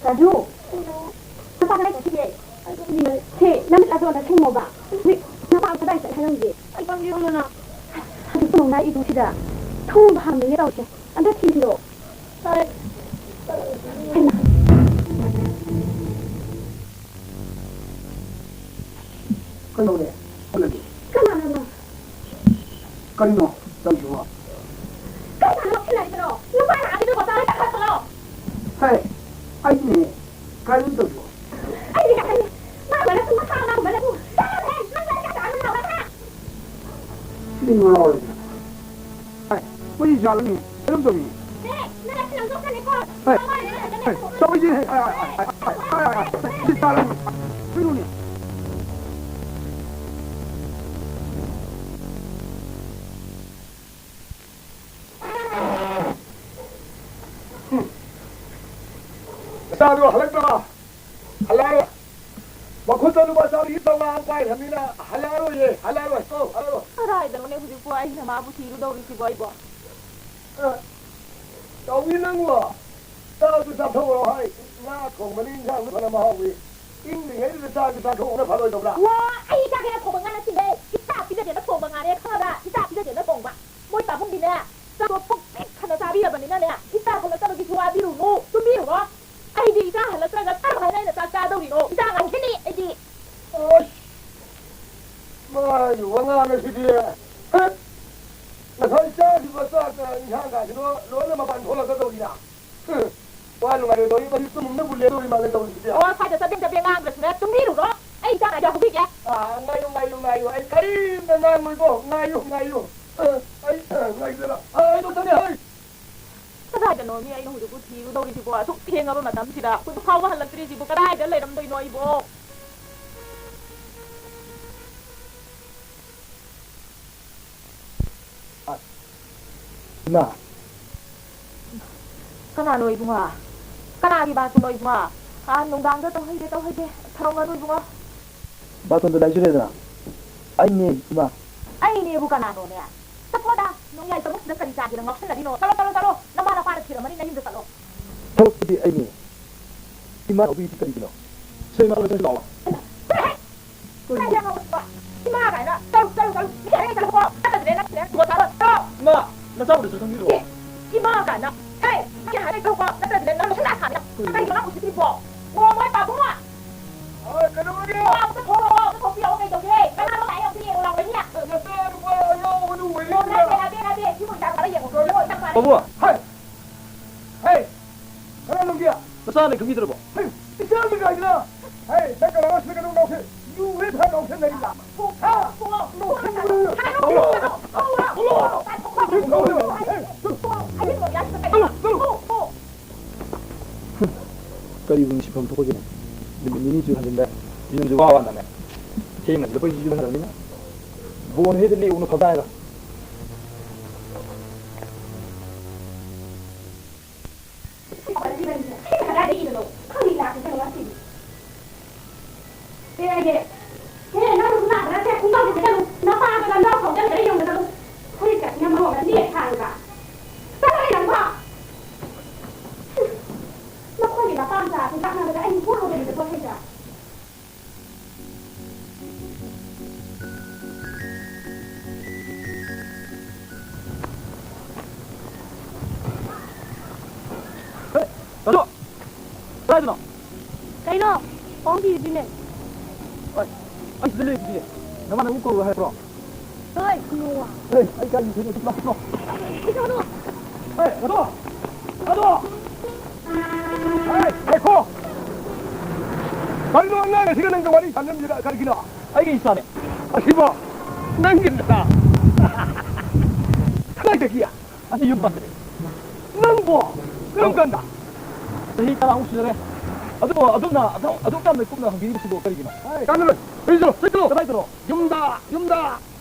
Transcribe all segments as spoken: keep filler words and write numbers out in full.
ꯔꯥꯖꯨ, ꯅꯄꯥ ꯀꯗꯥꯏ ꯆꯠꯈꯤꯒꯦ? ꯁꯦ, ꯅꯃꯤꯠ ꯑꯗꯣ ꯑꯝꯇ ꯁꯤꯡꯉꯣꯕ꯫ ꯍꯧꯖꯤꯛ ꯅꯄꯥ ꯀꯗꯥꯏ ꯆꯠꯈ꯭ꯔꯦ ꯍꯥꯏꯔꯝꯒꯦ? ꯑꯩ ꯄꯪꯗꯦ ꯈꯪꯗꯅ꯫ ꯍꯧꯖꯤꯛ ꯅꯣꯡꯅ ꯏꯗꯨꯁꯤꯗ ꯊꯣꯡꯗꯣ ꯍꯥꯡꯅꯤꯡꯉꯦ ꯇꯧꯔꯤꯁꯦ꯫ ꯑꯝꯇ ꯊꯤꯟꯕꯤꯔꯛꯑꯣ꯫ ꯍꯣꯏ꯫ ꯍꯩꯃꯥ꯫ ꯀꯩꯅꯣꯅꯦ? ꯀꯅꯥꯅꯣ? ꯀꯔꯤꯅꯣ ꯇꯧꯔꯤꯁꯤꯕꯣ? ꯀꯩꯅꯣ ꯂꯧꯁꯤꯜꯂꯛꯏꯗꯨꯅꯣ? ꯅꯨꯄꯥ ꯂꯥꯛꯑꯗꯤ ꯅꯪ ꯃꯆꯥ ꯂꯣꯏ ꯇꯥꯈꯠꯂꯛꯄ꯭ꯔꯣ? ꯍꯦ, ꯑꯩꯅꯦ꯫ ꯀꯔꯤꯅꯣ ꯇꯧꯔꯤꯁꯤꯕꯣ? ꯑꯩꯗꯤ ꯀꯩ ꯍꯥꯏꯅꯤ? ꯃꯥ ꯂꯣꯏꯅ ꯁꯨꯝ ꯃꯁꯥ ꯉꯥꯡꯕ ꯅꯠꯇꯦ꯫ ꯇꯥꯗ꯭ꯔꯦ! ꯅꯪ ꯂꯥꯏꯔꯤꯛ ꯀꯌꯥ ꯇꯥꯛꯑꯝꯃꯤꯅꯣ? ꯍꯥ? ꯁꯤ ꯉꯥꯎꯔꯦ꯫ ꯍꯦ, ꯃꯣꯏ ꯌꯥꯜꯂꯅꯤ꯫ ꯀꯩꯅꯣꯝ ꯇꯧꯔꯤ꯫ ꯍꯦ, ꯅꯪ ꯂꯥꯏꯔꯤꯛ ꯌꯥꯝ ꯆꯣꯞꯄꯅꯦꯀꯣ꯫ ꯍꯦ, ꯃꯃꯥꯏ ꯂꯩꯔꯒ ꯍꯦ, ꯍꯦ, ꯇꯧꯔꯤꯁꯦ, ꯍꯦ, ꯍꯦ, ꯁꯤ ꯆꯥꯔꯅꯤ꯫ ꯀꯩꯅꯣꯅꯦ? ꯅꯆꯥꯗꯣ ꯍꯜꯂꯛꯇ꯭ꯔꯕ? ꯍꯜꯂꯛꯑꯔꯣꯏ꯫ ꯃꯈꯨꯠꯇ ꯂꯨꯄꯥ ꯆꯥꯝꯃꯔꯤ ꯆꯥꯝꯃꯉꯥ ꯑꯃ ꯄꯥꯏꯈ꯭ꯔꯕꯅꯤꯅ ꯍꯜꯂꯛꯑꯔꯣꯏꯌꯦ, ꯍꯜꯂꯛꯑꯔꯣꯏ꯫ ꯑꯣ, ꯍꯜꯂꯛꯑꯔꯣꯏ꯫ ꯀꯗꯥꯏꯗꯅꯣꯅꯦ ꯍꯧꯖꯤꯛꯄꯨ ꯑꯩꯅ ꯃꯥꯕꯨ ꯊꯤꯔꯨꯗꯧꯔꯤꯁꯤꯕꯣ ꯑꯩꯕꯣ? ꯑ, ꯆꯥꯎꯕꯤ ꯅꯪꯕꯣ, ꯆꯥꯛꯇꯨ ꯆꯥꯊꯣꯛꯎꯔꯣ ꯍꯥꯏ꯫ ꯉꯥ ꯊꯣꯡꯕꯅꯤ, ꯏꯟꯁꯥꯡꯗꯨ ꯐꯅ ꯃꯍꯥꯎꯏ꯫ ꯏꯪꯂꯤꯉꯩꯗꯨꯗ ꯆꯥꯛꯇꯨ ꯆꯥꯊꯣꯛꯎꯅ ꯐꯔꯣꯏꯗꯧꯕ꯭ꯔꯥ? ꯋꯥ, ꯑꯩ ꯆꯥꯛ ꯍꯦꯟꯅ ꯊꯣꯡꯕ ꯉꯥ ꯅꯠꯇꯤꯌꯦ꯫ ꯏꯆꯥ ꯄꯤꯖꯒꯦꯅ ꯊꯣꯡꯕ ꯉꯥꯅꯦ ꯈꯪꯉꯕ꯭ꯔꯥ? ꯏꯆꯥ ꯄꯤꯖꯒꯦꯅ ꯊꯣꯡꯕ꯫ ꯃꯣꯏ ꯄꯥꯕꯨꯡꯗꯤꯅꯦ, ꯆꯥꯛꯇꯣ ꯄꯨꯛ ꯄꯤꯛ ꯊꯟꯅ ꯆꯥꯕꯤꯔꯕꯅꯤꯅꯅꯦ, ꯏꯆꯥ ꯍꯜꯂꯛꯇꯕꯒꯤꯁꯨ ꯋꯥꯕꯤꯔꯨꯅꯨ, ꯇꯨꯝꯕꯤꯔꯨꯔꯣ꯫ ꯑꯩꯗꯤ ꯏꯆꯥ ꯍꯜꯂꯛꯇ꯭ꯔꯒ ꯀꯔꯝ ꯍꯥꯏꯅ ꯑꯩꯅ ꯆꯥꯛ ꯆꯥꯗꯧꯔꯤꯅꯣ? ꯏꯆꯥ ꯉꯥꯏꯒꯅꯤ ꯑꯩꯗꯤ꯫ ꯑꯁ! ꯃꯥꯒꯤ ꯋꯥꯉꯥꯡ ꯑꯁꯤꯗꯤ! ꯍꯦꯛ! ꯉꯁꯥꯏ ꯆꯥꯈꯤꯕ ꯆꯥꯛꯀ ꯏꯟꯁꯥꯡꯒꯁꯤꯗꯣ ꯂꯣꯏꯅ ꯃꯄꯥꯟ ꯊꯣꯛꯂꯛꯀꯗꯧꯔꯤꯔꯥ? ꯍꯨꯝ! ꯋꯥ ꯅꯨꯡꯉꯥꯏꯔꯣꯏꯗꯧꯔꯤ, ꯃꯁꯤ ꯆꯨꯝꯅ ꯄꯨꯜꯂꯦꯗꯧꯔꯤ ꯃꯥꯜꯂꯦ ꯇꯧꯔꯤꯁꯤꯗꯤ꯫ ꯑꯣ, ꯁ꯭ꯋꯥꯏꯗ ꯆꯕꯦꯡ ꯆꯕꯦꯡ ꯉꯥꯡꯗ꯭ꯔꯁꯨꯅꯦ, ꯇꯨꯝꯕꯤꯔꯨꯔꯣ꯫ ꯑꯩ ꯏꯆꯥ ꯉꯥꯏꯕ ꯍꯧꯕꯤꯒꯦ꯫ ꯑꯥ, ꯉꯥꯏꯌꯨ, ꯉꯥꯏꯌꯨ, ꯉꯥꯏꯌꯨ꯫ ꯑꯩ ꯀꯔꯤꯝꯇ ꯉꯥꯡꯉꯣꯏꯀꯣ꯫ ꯉꯥꯏꯌꯨ, ꯉꯥꯏꯌꯨ꯫ ꯑ, ꯑꯩ, ꯑ, ꯉꯥꯏꯖꯔ-, ꯑ, ꯑꯩ ꯗꯣꯛꯇꯔꯅꯦ, ꯍꯩ! ꯀꯗꯥꯏꯗꯅꯣ ꯃꯤ ꯑꯩꯅ ꯍꯧꯖꯤꯛꯄꯨ ꯊꯤꯔꯨꯗꯧꯔꯤꯁꯤꯕꯣ? ꯑꯁꯨꯛ ꯊꯦꯡꯉꯕ ꯃꯇꯝꯁꯤꯗ ꯍꯧꯖꯤꯛ ꯐꯥꯎꯕ ꯍꯜꯂꯛꯇ꯭ꯔꯤꯁꯤꯕꯨ ꯀꯗꯥꯏꯗ ꯂꯩꯔꯝꯗꯣꯏꯅꯣ ꯑꯩꯕꯣ? ꯏꯃꯥ! ꯀꯅꯥꯅꯣ ꯏꯕꯨꯡꯉꯣ? ꯀꯅꯥꯒꯤ ꯕꯥꯇꯣꯟꯅꯣ ꯏꯕꯨꯡꯉꯣ? ꯑꯥ, ꯅꯨꯡꯗꯥꯡꯗ ꯇꯧꯍꯩꯗꯦ, ꯇꯧꯍꯩꯗꯦ꯫ ꯁꯥꯎꯔꯝꯒꯅꯨ ꯏꯕꯨꯡꯉꯣ꯫ ꯕꯥꯇꯣꯟꯗꯣ ꯂꯥꯏꯖꯨꯔꯦꯗꯅ꯫ ꯑꯩꯅꯦ, ꯏꯃꯥ꯫ ꯑꯩꯅꯦꯕꯨ ꯀꯅꯥꯅꯣꯅꯦ? ꯆꯠꯊꯣꯛꯑꯣꯗ, ꯅꯣꯡꯌꯥꯏ ꯆꯃꯨꯛꯁꯤꯗ ꯀꯔꯤ ꯆꯥꯒꯦꯅ ꯉꯥꯎꯁꯟꯅꯔꯤꯅꯣ? ꯆꯠꯂꯣ, ꯆꯠꯂꯣ, ꯆꯠꯂꯣ꯫ ꯅꯃꯥ ꯅꯄꯥꯅ ꯊꯤꯔꯝꯃꯅꯤ, ꯅꯌꯨꯝꯗ ꯆꯠꯂꯣ꯫ ꯊꯕꯛꯄꯨꯗꯤ ꯑꯩꯅꯦ꯫ ꯏꯃꯥ ꯂꯥꯎꯕꯤꯗꯤ ꯀꯔꯤꯒꯤꯅꯣ? ꯁꯦ, ꯏꯃꯥ, ꯂꯣꯏꯁꯤꯜꯂꯣ ꯂꯥꯎ꯫ ꯀꯩꯅꯣ? ꯏꯃꯥ ꯀꯥꯏꯅ꯫ ꯆꯠꯂꯨ, ꯆꯠꯂꯨ, ꯆꯠꯂꯨ꯫ ꯃꯤ ꯍꯥꯏꯔꯦ, ꯆꯠꯂꯨꯀꯣ꯫ ꯅꯠꯇ꯭ꯔꯗꯤꯅꯦ ꯅꯪ ꯁꯤꯗ ꯖꯨꯒꯣꯠ ꯆꯥꯔꯣꯏ꯫ ꯆꯠꯂꯣ꯫ ꯏꯃꯥ, ꯅꯆꯥꯕꯨꯗꯤ ꯁꯨꯝ ꯈꯪꯕꯤꯔꯣ꯫ ꯑꯦ, ꯏꯃꯥ ꯀꯥꯏꯅ꯫ ꯍꯦ, ꯃꯤ ꯍꯥꯏꯔꯦ, ꯆꯠꯂꯨꯀꯣ꯫ ꯅꯠꯇ꯭ꯔꯗꯤꯅꯦ ꯅꯪ ꯂꯣꯏꯁꯤꯜꯂꯛꯑ ꯀꯥꯟꯗ꯫ ꯀꯩꯅꯣ? ꯀꯩꯒꯤꯅꯣ ꯅꯪ ꯎꯁꯤꯠꯇ꯭ꯔꯤꯕꯣ? ꯑꯣ, ꯃꯣꯏ ꯄꯥꯕꯨꯡ꯫ ꯑꯣ, ꯀꯩꯗꯧꯔꯒꯦ? ꯑꯣ, ꯑꯝꯇ ꯊꯣꯛꯂꯛꯑꯣ, ꯑꯝꯇ ꯊꯣꯛꯄꯤꯔꯛꯑꯣ, ꯀꯩꯗꯧꯒꯦ? ꯀꯅꯥꯅꯣ ꯂꯥꯛꯑꯦ, ꯑꯝꯇ ꯌꯦꯡꯉꯣ ꯂꯥꯎ, ꯂꯩꯅꯦ꯫ ꯅꯆꯥꯅꯨꯄꯥ ꯑꯅꯧꯕꯗꯨ ꯑꯣꯏꯔꯦ꯫ ꯑꯣ, ꯅꯠꯇꯦ, ꯅꯠꯇꯦ, ꯅꯠꯇꯦ, ꯁꯤꯕꯨ ꯍꯤꯗꯥꯛ ꯆꯥꯕ ꯌꯦꯡꯉꯨ꯫ ꯂꯣꯏ ꯆꯞ ꯃꯥꯟꯅꯩ꯫ ꯄꯥꯕꯨꯡ꯫ ꯍꯥꯏ! ꯍꯦ! ꯀꯅꯥꯅꯣꯒꯤ? ꯃꯆꯥꯅꯦ ꯈꯪꯕꯤꯗ꯭ꯔꯕꯣ? ꯍꯦ! ꯏꯆꯥꯒꯤ ꯀꯥꯏꯗꯅ? ꯍꯦ! ꯅꯪ ꯀꯅꯥꯅꯣ ꯁꯤꯗ ꯀꯩꯅꯣ ꯉꯥꯎꯁꯦ? ꯌꯨ ꯍꯦ ꯐꯥ ꯉꯥꯎꯁꯦ ꯂꯩꯔꯤꯕ? ꯍꯥ? ꯄꯥꯕꯨꯡ! ꯄꯥꯕꯨꯡ! ꯄꯥꯕꯨꯡ! ꯄꯥꯕꯨꯡ! ꯄꯥꯕꯨꯡ! ꯄꯥꯕꯨꯡ! ꯄꯥꯕꯨꯡ! ꯀꯔꯤꯕꯨ ꯅꯨꯡꯁꯤꯐꯝ ꯊꯣꯛꯄꯒꯦ? ꯅꯨꯃꯤꯠ ꯅꯤꯅꯤ ꯆꯨ ꯍꯟꯖꯤꯟꯕ ꯌꯨꯝꯁꯨ ꯋꯥ ꯋꯥꯅꯅꯦ꯫ ꯊꯦꯡꯅ ꯍꯜꯂꯛꯄ ꯌꯨꯝ ꯍꯜꯂꯛꯄꯅꯤꯅ꯫ ꯕꯣꯟ ꯍꯦꯛꯇ ꯂꯦꯛꯎꯅ ꯐꯕ ꯍꯥꯏꯔꯣ? ꯀꯗꯥꯏꯗ ꯏꯕꯅꯣ? ꯈꯪꯗꯦ, ꯂꯥꯛꯀꯦ ꯀꯩꯅꯣ ꯉꯁꯤꯗꯤ꯫ ꯀꯩ ꯍꯥꯏꯒꯦ? ꯍꯦ, ꯅꯪ ꯂꯥꯛꯄ ꯅꯠꯇꯦ, ꯈꯣꯡꯒ꯭ꯔꯥꯎ ꯐꯨꯔꯤꯠ ꯆꯠꯂꯨ꯫ ꯅꯄꯥꯗꯣ ꯂꯝꯖꯥꯎ ꯐꯥꯎꯖꯟꯈ꯭ꯔꯦ ꯌꯦꯡꯉꯨ ꯆꯠꯂꯨ꯫ ꯐꯨꯔꯤꯠ ꯀꯥꯁꯤꯅ ꯃꯔꯣꯟ ꯑꯃ ꯅꯦꯠ ꯁꯥꯡꯉꯤꯕ꯫ ꯆꯠꯂꯣꯍꯦ ꯅꯪꯕꯣ! ꯅꯈꯣꯏꯒꯤ ꯅꯄꯥꯝꯆꯥꯁꯤ ꯂꯥꯛꯅꯕꯗ ꯑꯩ ꯄꯣꯠ ꯂꯧꯕꯅꯤꯗ ꯄꯣꯠ ꯍꯩꯗ꯫ ꯍꯦ, ꯇꯥꯃꯣ! ꯀꯗꯥꯏꯗꯅꯣ? ꯀꯩꯅꯣ? ꯄꯥꯎ ꯄꯤꯔꯤꯗꯨꯅꯦ꯫ ꯑꯩ, ꯑꯩ ꯁꯤꯗ ꯂꯩꯔꯤꯗꯨꯗꯤ꯫ ꯅꯃꯥꯟꯅꯕ ꯀꯧꯔꯣ ꯍꯥꯏꯕ꯭ꯔꯣ? ꯍꯣꯏ, ꯀꯧꯔꯣ꯫ ꯍꯦ, ꯑꯩ ꯀꯥꯏ ꯂꯩꯗꯣꯏꯅꯣ? ꯂꯥꯛꯑꯣ, ꯂꯥꯛꯑꯣ꯫ ꯏꯁꯥꯗꯣ꯫ ꯍꯦ, ꯑꯗꯣ! ꯑꯗꯣ! ꯍꯦ, ꯉꯥꯏꯈꯣ! ꯀꯔꯤꯅꯣ ꯑꯉꯥꯡ ꯑꯁꯤꯒ ꯅꯪꯒ ꯋꯥꯔꯤ ꯁꯥꯟꯅꯔꯝꯃꯤꯁꯤꯅ ꯀꯔꯤꯒꯤꯅꯣ? ꯑꯩꯒꯤ ꯏꯆꯥꯅꯦ꯫ ꯑꯁꯤꯕꯣ? ꯅꯪꯒꯤ ꯅꯆꯥ? ꯀꯗꯥꯏꯗꯒꯤ? ꯑꯁꯤ ꯌꯨꯝ ꯄꯥꯟꯕꯅꯦ꯫ ꯅꯪꯕꯣ? ꯀꯔꯝ ꯀꯥꯟꯗ? ꯆꯍꯤ ꯇꯔꯥꯃꯨꯛ ꯁꯨꯖꯔꯦ꯫ ꯑꯗꯨꯕꯨ ꯑꯗꯣꯝꯅ ꯑꯗꯨꯛ, ꯑꯗꯨꯛ ꯌꯥꯝꯅ ꯀꯨꯞꯅ ꯍꯪꯕꯤꯔꯤꯕꯁꯤꯕꯨ ꯀꯔꯤꯒꯤꯅꯣ? ꯍꯥꯏ, ꯀꯥꯟꯅꯔꯣꯏ꯫ ꯍꯧꯖꯤꯛ ꯆꯠꯂꯣ, ꯆꯠꯂꯣ꯫ ꯀꯗꯥꯏꯗꯅꯣ? ꯌꯨꯝꯗ, ꯌꯨꯝꯗ꯫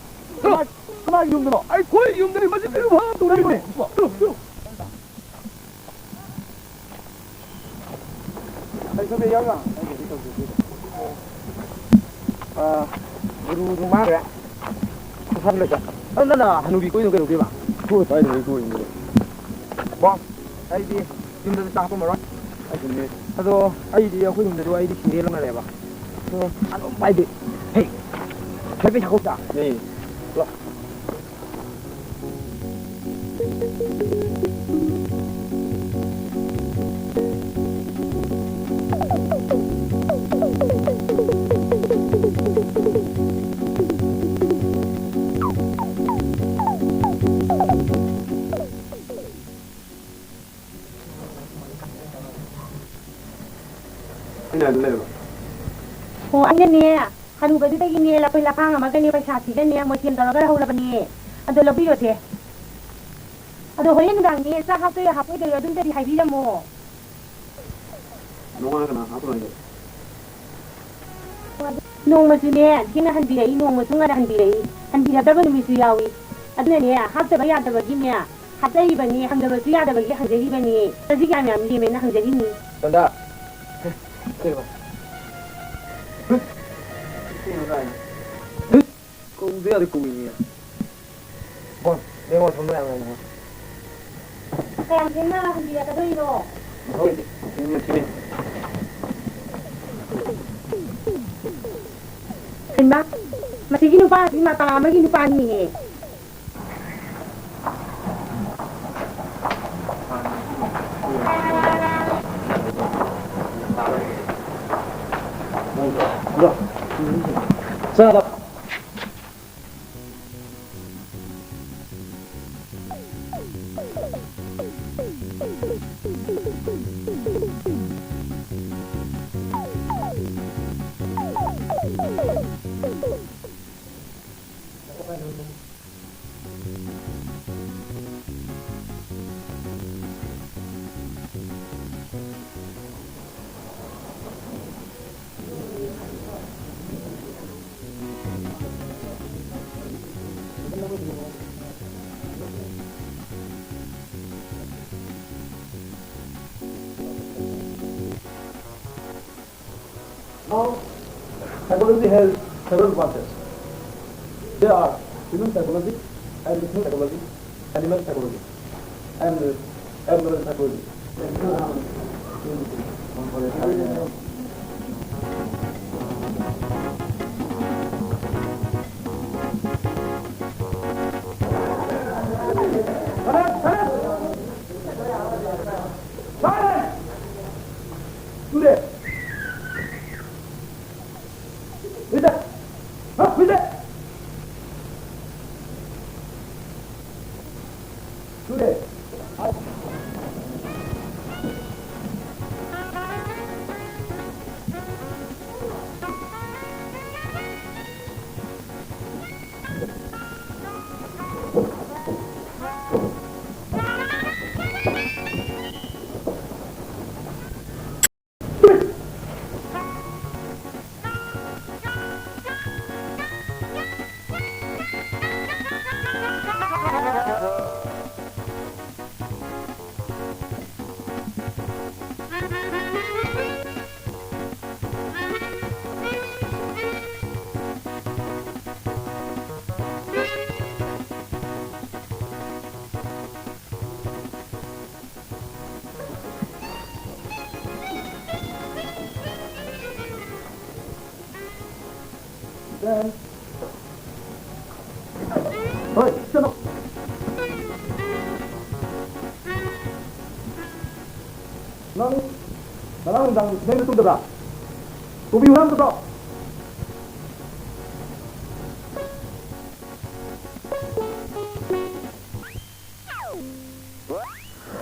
ꯀꯅꯥ-, ꯀꯅꯥꯒꯤ ꯌꯨꯝꯗꯅꯣ? ꯑꯩꯈꯣꯏ ꯌꯨꯝꯗꯅꯤ꯫ ꯃꯁꯤ ꯀꯔꯤ ꯐꯥꯝ ꯇꯧꯔꯤꯕꯅꯦ? ꯆꯠꯂꯣ, ꯆꯠꯂꯣ꯫ ꯑꯩ ꯁꯣꯝꯗ ꯌꯥꯎꯅ ꯑꯩꯒꯤꯗꯤ ꯇꯧꯖꯗꯦꯗ꯫ ꯑꯥ, ꯒꯨꯔꯨꯗꯨ ꯃꯥꯡꯈ꯭ꯔꯦ꯫ ꯃꯁꯥꯗꯤ ꯂꯩꯇ꯭ꯔꯦ꯫ ꯑꯗꯨ ꯅꯪꯅ ꯍꯅꯨꯕꯤ ꯀꯣꯏꯅꯣ ꯀꯩꯗꯧꯗꯣꯏꯕ? ꯀꯣꯏ ꯀꯥꯏꯗꯅꯣ ꯀꯣꯏꯅꯣ? ꯕꯣ, ꯑꯩꯗꯤ ꯌꯨꯝꯗꯁꯨ ꯆꯥꯛ ꯍꯥꯄꯝꯃꯔꯣꯏ꯫ ꯑꯗꯨꯅꯦ꯫ ꯑꯗꯣ ꯑꯩꯗꯤ, ꯑꯩꯈꯣꯏ ꯌꯨꯝꯗꯁꯨ ꯑꯩꯗꯤ ꯁꯤꯡꯒꯦ ꯂꯧꯅꯔꯦꯕ꯫ ꯑꯗꯣ ꯑꯗꯨꯝ ꯄꯥꯏꯗꯦ꯫ ꯍꯦ, ꯍꯥꯏꯐꯦꯠ ꯊꯥꯗꯣꯛꯇ꯫ ꯌꯥꯏꯌꯦ꯫ ꯂꯥꯛ꯫ ꯑꯩꯅ ꯑꯗꯨ ꯂꯩꯔꯕ? ꯑꯣ, ꯑꯩꯅꯅꯦ, ꯍꯅꯨꯕꯗꯨꯗꯒꯤꯅꯦ, ꯂꯐꯣꯏ ꯂꯐꯥꯡ ꯑꯃꯒꯅꯦ, ꯄꯩꯁꯥ ꯊꯤꯒꯅꯦ, ꯃꯣꯏꯊꯦꯝ ꯇꯧꯔꯒ ꯂꯧꯍꯧꯔꯕꯅꯦ꯫ ꯑꯗꯣ ꯂꯧꯕꯤꯔꯣꯁꯦ꯫ ꯑꯗꯣ ꯍꯣꯔꯦꯟ ꯅꯨꯡꯗꯥꯡꯅꯦ, ꯆꯥꯛ ꯍꯥꯞꯇꯣꯏꯔꯥ ꯍꯥꯞꯄꯣꯏꯗꯣꯏꯔꯣ, ꯑꯗꯨꯝꯇꯗꯤ ꯍꯥꯏꯕꯤꯔꯝꯃꯣ꯫ ꯅꯉꯣꯟꯗ ꯀꯅꯥ ꯍꯥꯞꯄꯅꯣ ꯍꯥꯏꯒꯦ? ꯅꯣꯡꯃꯁꯨꯅꯦ, ꯊꯦꯡꯅ ꯍꯟꯕꯤꯔꯛꯏ, ꯅꯣꯡꯃꯁꯨ ꯉꯟꯅ ꯍꯟꯕꯤꯔꯛꯏ, ꯍꯟꯕꯤꯔꯛꯇꯕ ꯅꯨꯃꯤꯠꯁꯨ ꯌꯥꯎꯏ꯫ ꯑꯗꯨꯅꯅꯦ, ꯍꯥꯞꯇꯕ ꯌꯥꯗꯕꯒꯤꯅꯦ, ꯍꯥꯞꯆꯔꯤꯕꯅꯤ, ꯍꯪꯗꯕꯁꯨ ꯌꯥꯗꯕꯒꯤ ꯍꯪꯖꯔꯤꯕꯅꯤ꯫ ꯆꯖꯤꯛ ꯌꯥꯝ ꯌꯥꯝ ꯂꯦꯝꯃꯦꯅ ꯍꯪꯖꯔꯤꯅꯤ꯫ ꯆꯟꯗꯥ! ꯀꯩꯅꯣ? ꯀꯩꯅꯣ ꯀꯥꯏꯅ? ꯀꯧꯗ ꯌꯥꯗꯦ, ꯀꯧꯏꯅꯦ꯫ ꯀꯣꯟ, ꯂꯦꯡꯉꯣ, ꯊꯝꯕ ꯌꯥꯝ ꯉꯥꯏꯅꯦ꯫ ꯀꯌꯥꯝ ꯊꯦꯡꯅ ꯍꯟꯕꯤꯔꯛꯀꯗꯣꯏꯅꯣ? ꯊꯦꯡꯉꯦ, ꯊꯦꯡꯉꯦ꯫ ꯍꯩꯃꯥ, ꯃꯁꯤꯒꯤ ꯅꯨꯄꯥꯁꯤ ꯃꯇꯥ ꯑꯃꯒꯤ ꯅꯨꯄꯥꯅꯤꯅꯦ꯫ ꯆꯥꯕ꯫ Now, psychology has several branches. There are human psychology, educational psychology, animal psychology, and, uh, abnormal psychology. ꯍꯣꯏ, ꯆꯠꯂꯣ꯫ ꯅꯪ ꯉꯔꯥꯡ ꯅꯨꯡꯗꯥꯡ ꯅꯪꯅ ꯇꯨꯝꯗꯕ꯭ꯔꯥ? ꯇꯨꯝꯕꯤꯌꯨ, ꯅꯪ ꯇꯨꯝꯕ꯭ꯔꯣ?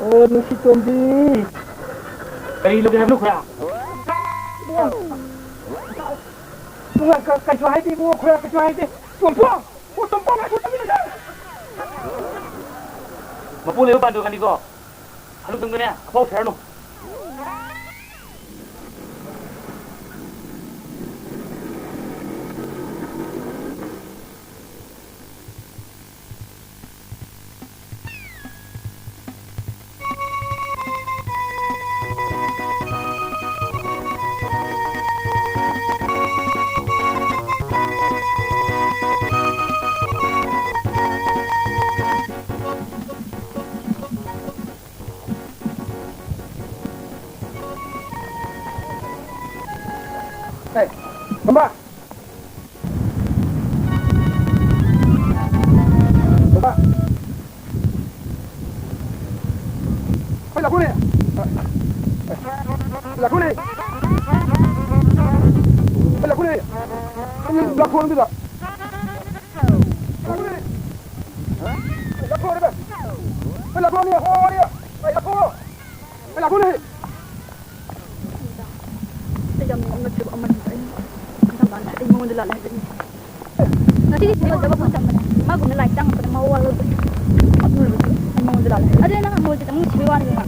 ꯑꯣ, ꯅꯨꯡꯁꯤ ꯇꯣꯝꯕꯤ꯫ ꯀꯔꯤ ꯂꯧꯒꯦ ꯍꯥꯏꯕꯅꯣ, ꯈꯨꯔꯥ? ꯏꯕꯨꯡꯉꯣ, ꯀ-, ꯀꯩꯁꯨ ꯍꯥꯏꯗꯦ, ꯏꯕꯨꯡꯉꯣ, ꯈꯨꯔꯥ, ꯀꯩꯁꯨ ꯍꯥꯏꯗꯦ꯫ ꯇꯣꯝꯄꯣꯛ! ꯑꯣ, ꯇꯣꯝꯄꯣꯛ, ꯉꯥꯏꯈꯣ, ꯇꯨꯃꯤꯟꯅ ꯂꯩꯌꯨ꯫ ꯃꯄꯨ ꯂꯩꯕ ꯄꯥꯟꯗꯣ ꯈꯪꯉꯤꯀꯣ? ꯍꯅꯨ ꯊꯪꯗꯅꯦ, ꯑꯐꯥꯎ ꯁꯥꯔꯅꯨ꯫ ꯂꯥꯛꯈꯣꯅꯦ! ꯂꯥꯛꯈꯣꯅꯦ! ꯂꯥꯛꯈꯣ ꯑꯗꯨꯗ! ꯂꯥꯛꯈꯣꯅꯦ! ꯂꯥꯛꯈꯣ ꯑꯗꯨꯗ! ꯂꯥꯛꯈꯣꯅꯦ! ꯍꯣ, ꯍꯣ, ꯂꯥꯛꯈꯣ! ꯂꯥꯛꯈꯣꯅꯦ! ꯑꯩ ꯌꯥꯝ ꯅꯣꯛꯅꯤꯡꯕ ꯑꯃꯅ ꯑꯩ ꯀꯔꯝ ꯀꯥꯟꯗ ꯑꯩ ꯃꯉꯣꯟꯗ ꯂꯥꯜꯂꯦ ꯍꯥꯏꯖꯅꯤꯡꯉꯤ꯫ ꯉꯁꯤꯗꯤ ꯁꯤꯕ ꯐꯖꯕ ꯐꯣꯟ ꯇꯝꯕꯅꯦ꯫ ꯃꯥꯒꯨꯝꯅ ꯂꯥꯏꯔꯤꯛ ꯇꯥꯡꯉꯛꯄꯗ ꯃꯋꯥ ꯂꯧꯗꯦ꯫ ꯑꯗꯨ ꯑꯣꯏꯔꯕꯁꯨ ꯑꯩ ꯃꯉꯣꯟꯗ ꯂꯥꯜꯂꯦ꯫ ꯑꯗꯨꯅ ꯅꯪ ꯑꯃꯨꯜꯁꯤꯗ ꯑꯃꯨꯛ ꯅꯨꯡꯁꯤꯕ ꯋꯥꯅꯤꯗꯅ꯫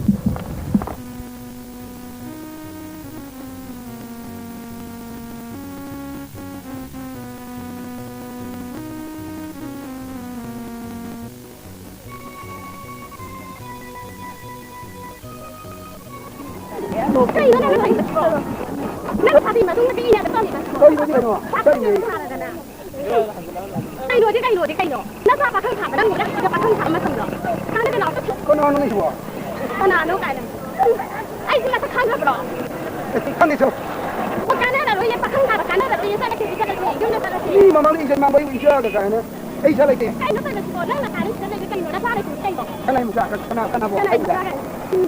ꯀꯩꯅꯣ ꯅꯪꯅ ꯇꯧꯔꯤꯗꯣ? ꯅꯪ ꯐꯥꯕꯤ ꯃꯇꯨꯡꯗ ꯄꯤꯛꯏꯉꯩꯗ ꯇꯧꯔꯤꯕ ꯀꯩꯅꯣ? ꯀꯩꯅꯣ? ꯀꯩꯅꯣꯗꯤ ꯀꯩꯅꯣꯗꯤ ꯀꯩꯅꯣ? ꯅꯆꯥ ꯄꯥꯈꯪ ꯐꯥꯕ ꯅꯪꯕꯨ ꯅꯪ ꯄꯥꯈꯪ ꯐꯥꯕ ꯃꯇꯝꯗꯣ? ꯀꯥꯟꯅꯗꯅ ꯑꯝꯇ ꯊꯣꯛ-, ꯀꯅꯥꯅꯣ ꯅꯪꯁꯤꯕꯣ? ꯀꯅꯥꯅꯣ ꯀꯥꯏꯅ? ꯑꯩꯁꯤ ꯃꯁꯛ ꯈꯪꯗꯕ꯭ꯔꯣ? ꯑꯦ, ꯈꯪꯉꯦ, ꯆꯠꯂꯣ꯫ ꯑꯣ, ꯀꯥꯟꯅꯔꯔꯣꯏꯌꯦ, ꯄꯥꯈꯪ ꯐꯥꯕ ꯀꯥꯟꯅꯔꯔꯣꯏꯌꯦ, ꯆꯠꯂꯁꯤ, ꯆꯠꯂꯁꯤ, ꯌꯨꯝꯗ ꯆꯠꯂꯁꯤ꯫ ꯃꯤ ꯃꯃꯥꯡꯗ ꯏꯖꯠ ꯃꯥꯡꯕ ꯑꯩꯕꯨ ꯏꯆꯥꯒ ꯀꯥꯏꯅ꯫ ꯑꯩ ꯏꯆꯥ ꯂꯩꯇꯦ꯫ ꯀꯩꯅꯣ ꯇꯧꯔꯤꯁꯤꯕꯣ? ꯅꯪꯅ ꯀꯥꯟꯅꯁꯤꯗ ꯂꯩꯔꯤꯁꯦ ꯀꯩꯅꯣ? ꯅꯆꯥ ꯂꯩꯇ꯭ꯔꯤꯁꯦ ꯀꯩꯅꯣ? ꯀꯅꯥꯏ ꯃꯆꯥ? ꯀꯅꯥ, ꯀꯅꯥꯕꯨ? ꯀꯅꯥꯏ ꯍꯥꯏꯔꯤꯕ? ꯃꯆꯥ ꯀꯥꯏꯅ? ꯎꯝ,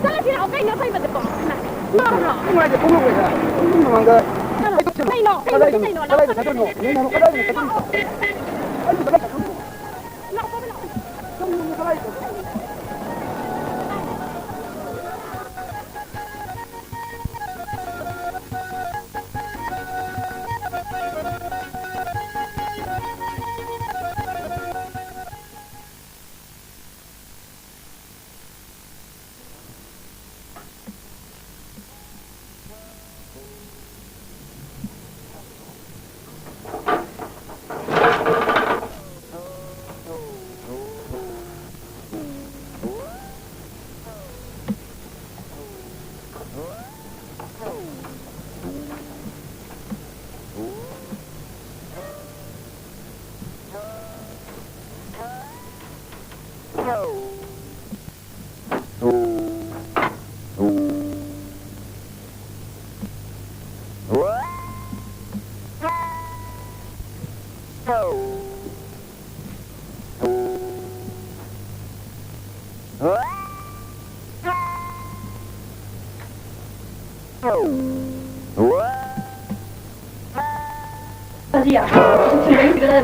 ꯆꯠꯂꯁꯤ ꯂꯥꯛꯑꯣ, ꯀꯩꯅꯣ ꯇꯧꯔꯤꯕꯗꯨꯕꯣ? ꯏꯃꯥ, ꯅꯣꯛꯑꯕ꯭ꯔꯣ? ꯅꯨꯡꯉꯥꯏꯇꯦ, ꯐꯣꯡꯗꯣꯛꯄ ꯍꯦꯛꯇ꯫ ꯃꯤ ꯃꯃꯥꯡꯗ ꯆꯠꯂꯣ꯫ ꯀꯩꯅꯣ? ꯀꯩꯅꯣ? ꯀꯗꯥꯏꯗꯅꯣ? ꯀꯩꯅꯣ? ꯀꯗꯥꯏꯗꯅꯣ? ꯀꯗꯥꯏꯗꯅꯣ? ꯀꯗꯥꯏꯗꯅꯣ? ꯀꯗꯥꯏꯗꯅꯣ? ꯂꯥꯛꯑꯣ꯫ ꯂꯥꯛꯑꯣ꯫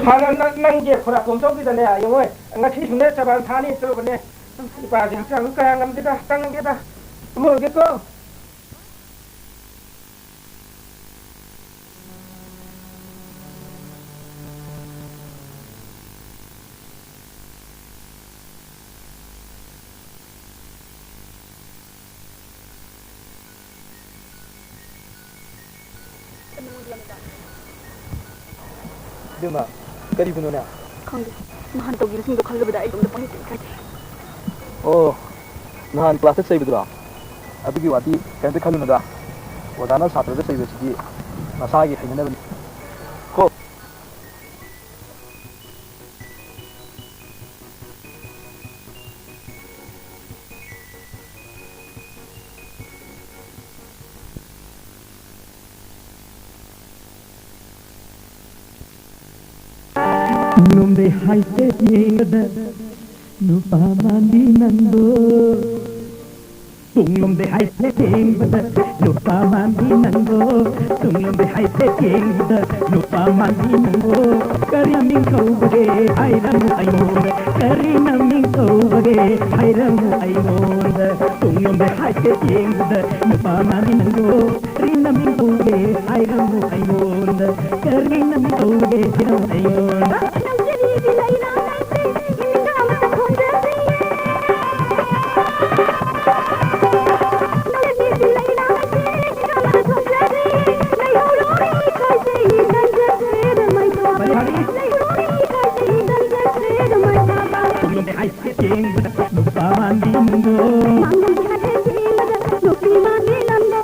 ꯍꯥꯟꯅ ꯅꯪ, ꯅꯪꯒꯤ ꯈꯨꯔꯥꯛ ꯀꯣꯝ ꯆꯧꯈꯤꯗꯅꯦ, ꯌꯦꯡꯉꯣꯏ, ꯉꯁꯤ ꯁꯨꯅꯦ ꯆꯕꯥꯟ ꯊꯥꯅꯤ ꯆꯠꯂꯨꯕꯅꯦ꯫ ꯏꯄꯥꯁꯦ ꯍꯛꯆꯥꯡꯁꯨ ꯀꯌꯥ ꯉꯝꯗꯦꯗ, ꯆꯪꯒꯦꯗ, ꯇꯨꯝꯍꯧꯔꯒꯦꯀꯣ꯫ ꯏꯕꯦꯝꯃ, ꯀꯔꯤꯕꯨꯅꯣꯅꯦ? ꯈꯪꯗꯦ꯫ ꯅꯍꯥꯟ ꯇꯧꯈꯤꯕꯁꯤꯡꯗꯣ ꯈꯜꯂꯨꯕꯗ ꯑꯩ ꯏꯇꯣꯝꯇ ꯄꯪꯏ ꯏꯀꯥꯏꯖꯩ꯫ ꯑꯣ, ꯅꯍꯥꯟ ꯀ꯭ꯂꯥꯁꯇ ꯆꯩꯕꯗꯨꯔꯣ? ꯑꯗꯨꯒꯤ ꯋꯥꯗꯤ ꯀꯔꯤꯝꯇ ꯈꯜꯂꯨꯅꯨꯗ꯫ ꯑꯣꯖꯥꯅ ꯁꯥꯇ꯭ꯔꯗ ꯆꯩꯕꯁꯤꯗꯤ ꯃꯁꯥꯒꯤ ꯍꯩꯅꯅꯕꯅꯤ꯫ ꯀꯣ꯫ ꯇꯨꯡꯂꯣꯝꯗꯩ ꯍꯥꯏꯐꯦꯠ ꯌꯦꯡꯕꯗ ꯅꯨꯄꯥ ꯃꯥꯟꯕꯤ ꯅꯪꯗꯣ꯫ ꯇꯨꯡꯂꯣꯝꯗꯩ ꯍꯥꯏꯐꯦꯠ ꯌꯦꯡꯕꯗ ꯅꯨꯄꯥ ꯃꯥꯟꯕꯤ ꯅꯪꯗꯣ꯫ ꯇꯨꯡꯂꯣꯝꯗꯩ ꯍꯥꯏꯐꯦꯠ ꯌꯦꯡꯕꯗ ꯅꯨꯄꯥ ꯃꯥꯟꯕꯤ ꯅꯪꯗꯣ꯫ ꯀꯔꯤ ꯃꯃꯤꯡ ꯀꯧꯕꯒꯦ ꯍꯥꯏꯔꯝꯃꯨ ꯑꯩꯉꯣꯟꯗ꯫ ꯀꯔꯤ ꯃꯃꯤꯡ ꯀꯧꯕꯒꯦ ꯍꯥꯏꯔꯝꯃꯨ ꯑꯩꯉꯣꯟꯗ꯫ ꯇꯨꯡꯂꯣꯝꯗꯩ ꯍꯥꯏꯐꯦꯠ ꯌꯦꯡꯕꯗ ꯅꯨꯄꯥ ꯃꯥꯟꯕꯤ ꯅꯪꯗꯣ꯫ ꯀꯔꯤ ꯃꯃꯤꯡ ꯀꯧꯕꯒꯦ ꯍꯥꯏꯔꯝꯃꯨ ꯑꯩꯉꯣꯟꯗ꯫ ꯀꯔꯤ ꯃꯃꯤꯡ ꯀꯧꯕꯒꯦ ꯍꯥꯏꯔꯝꯃꯨ ꯑꯩꯉꯣꯟꯗ꯫ ꯌꯦꯡꯕꯗ ꯅꯨꯄꯥ ꯃꯥꯟꯕꯤ ꯅꯪꯗꯣ꯫ ꯃꯥꯡꯂꯣꯝꯒꯤ ꯍꯥꯏꯐꯦꯠ ꯌꯦꯡꯕꯗ ꯅꯨꯄꯤ ꯃꯥꯟꯕꯤ ꯅꯪꯗꯣ꯫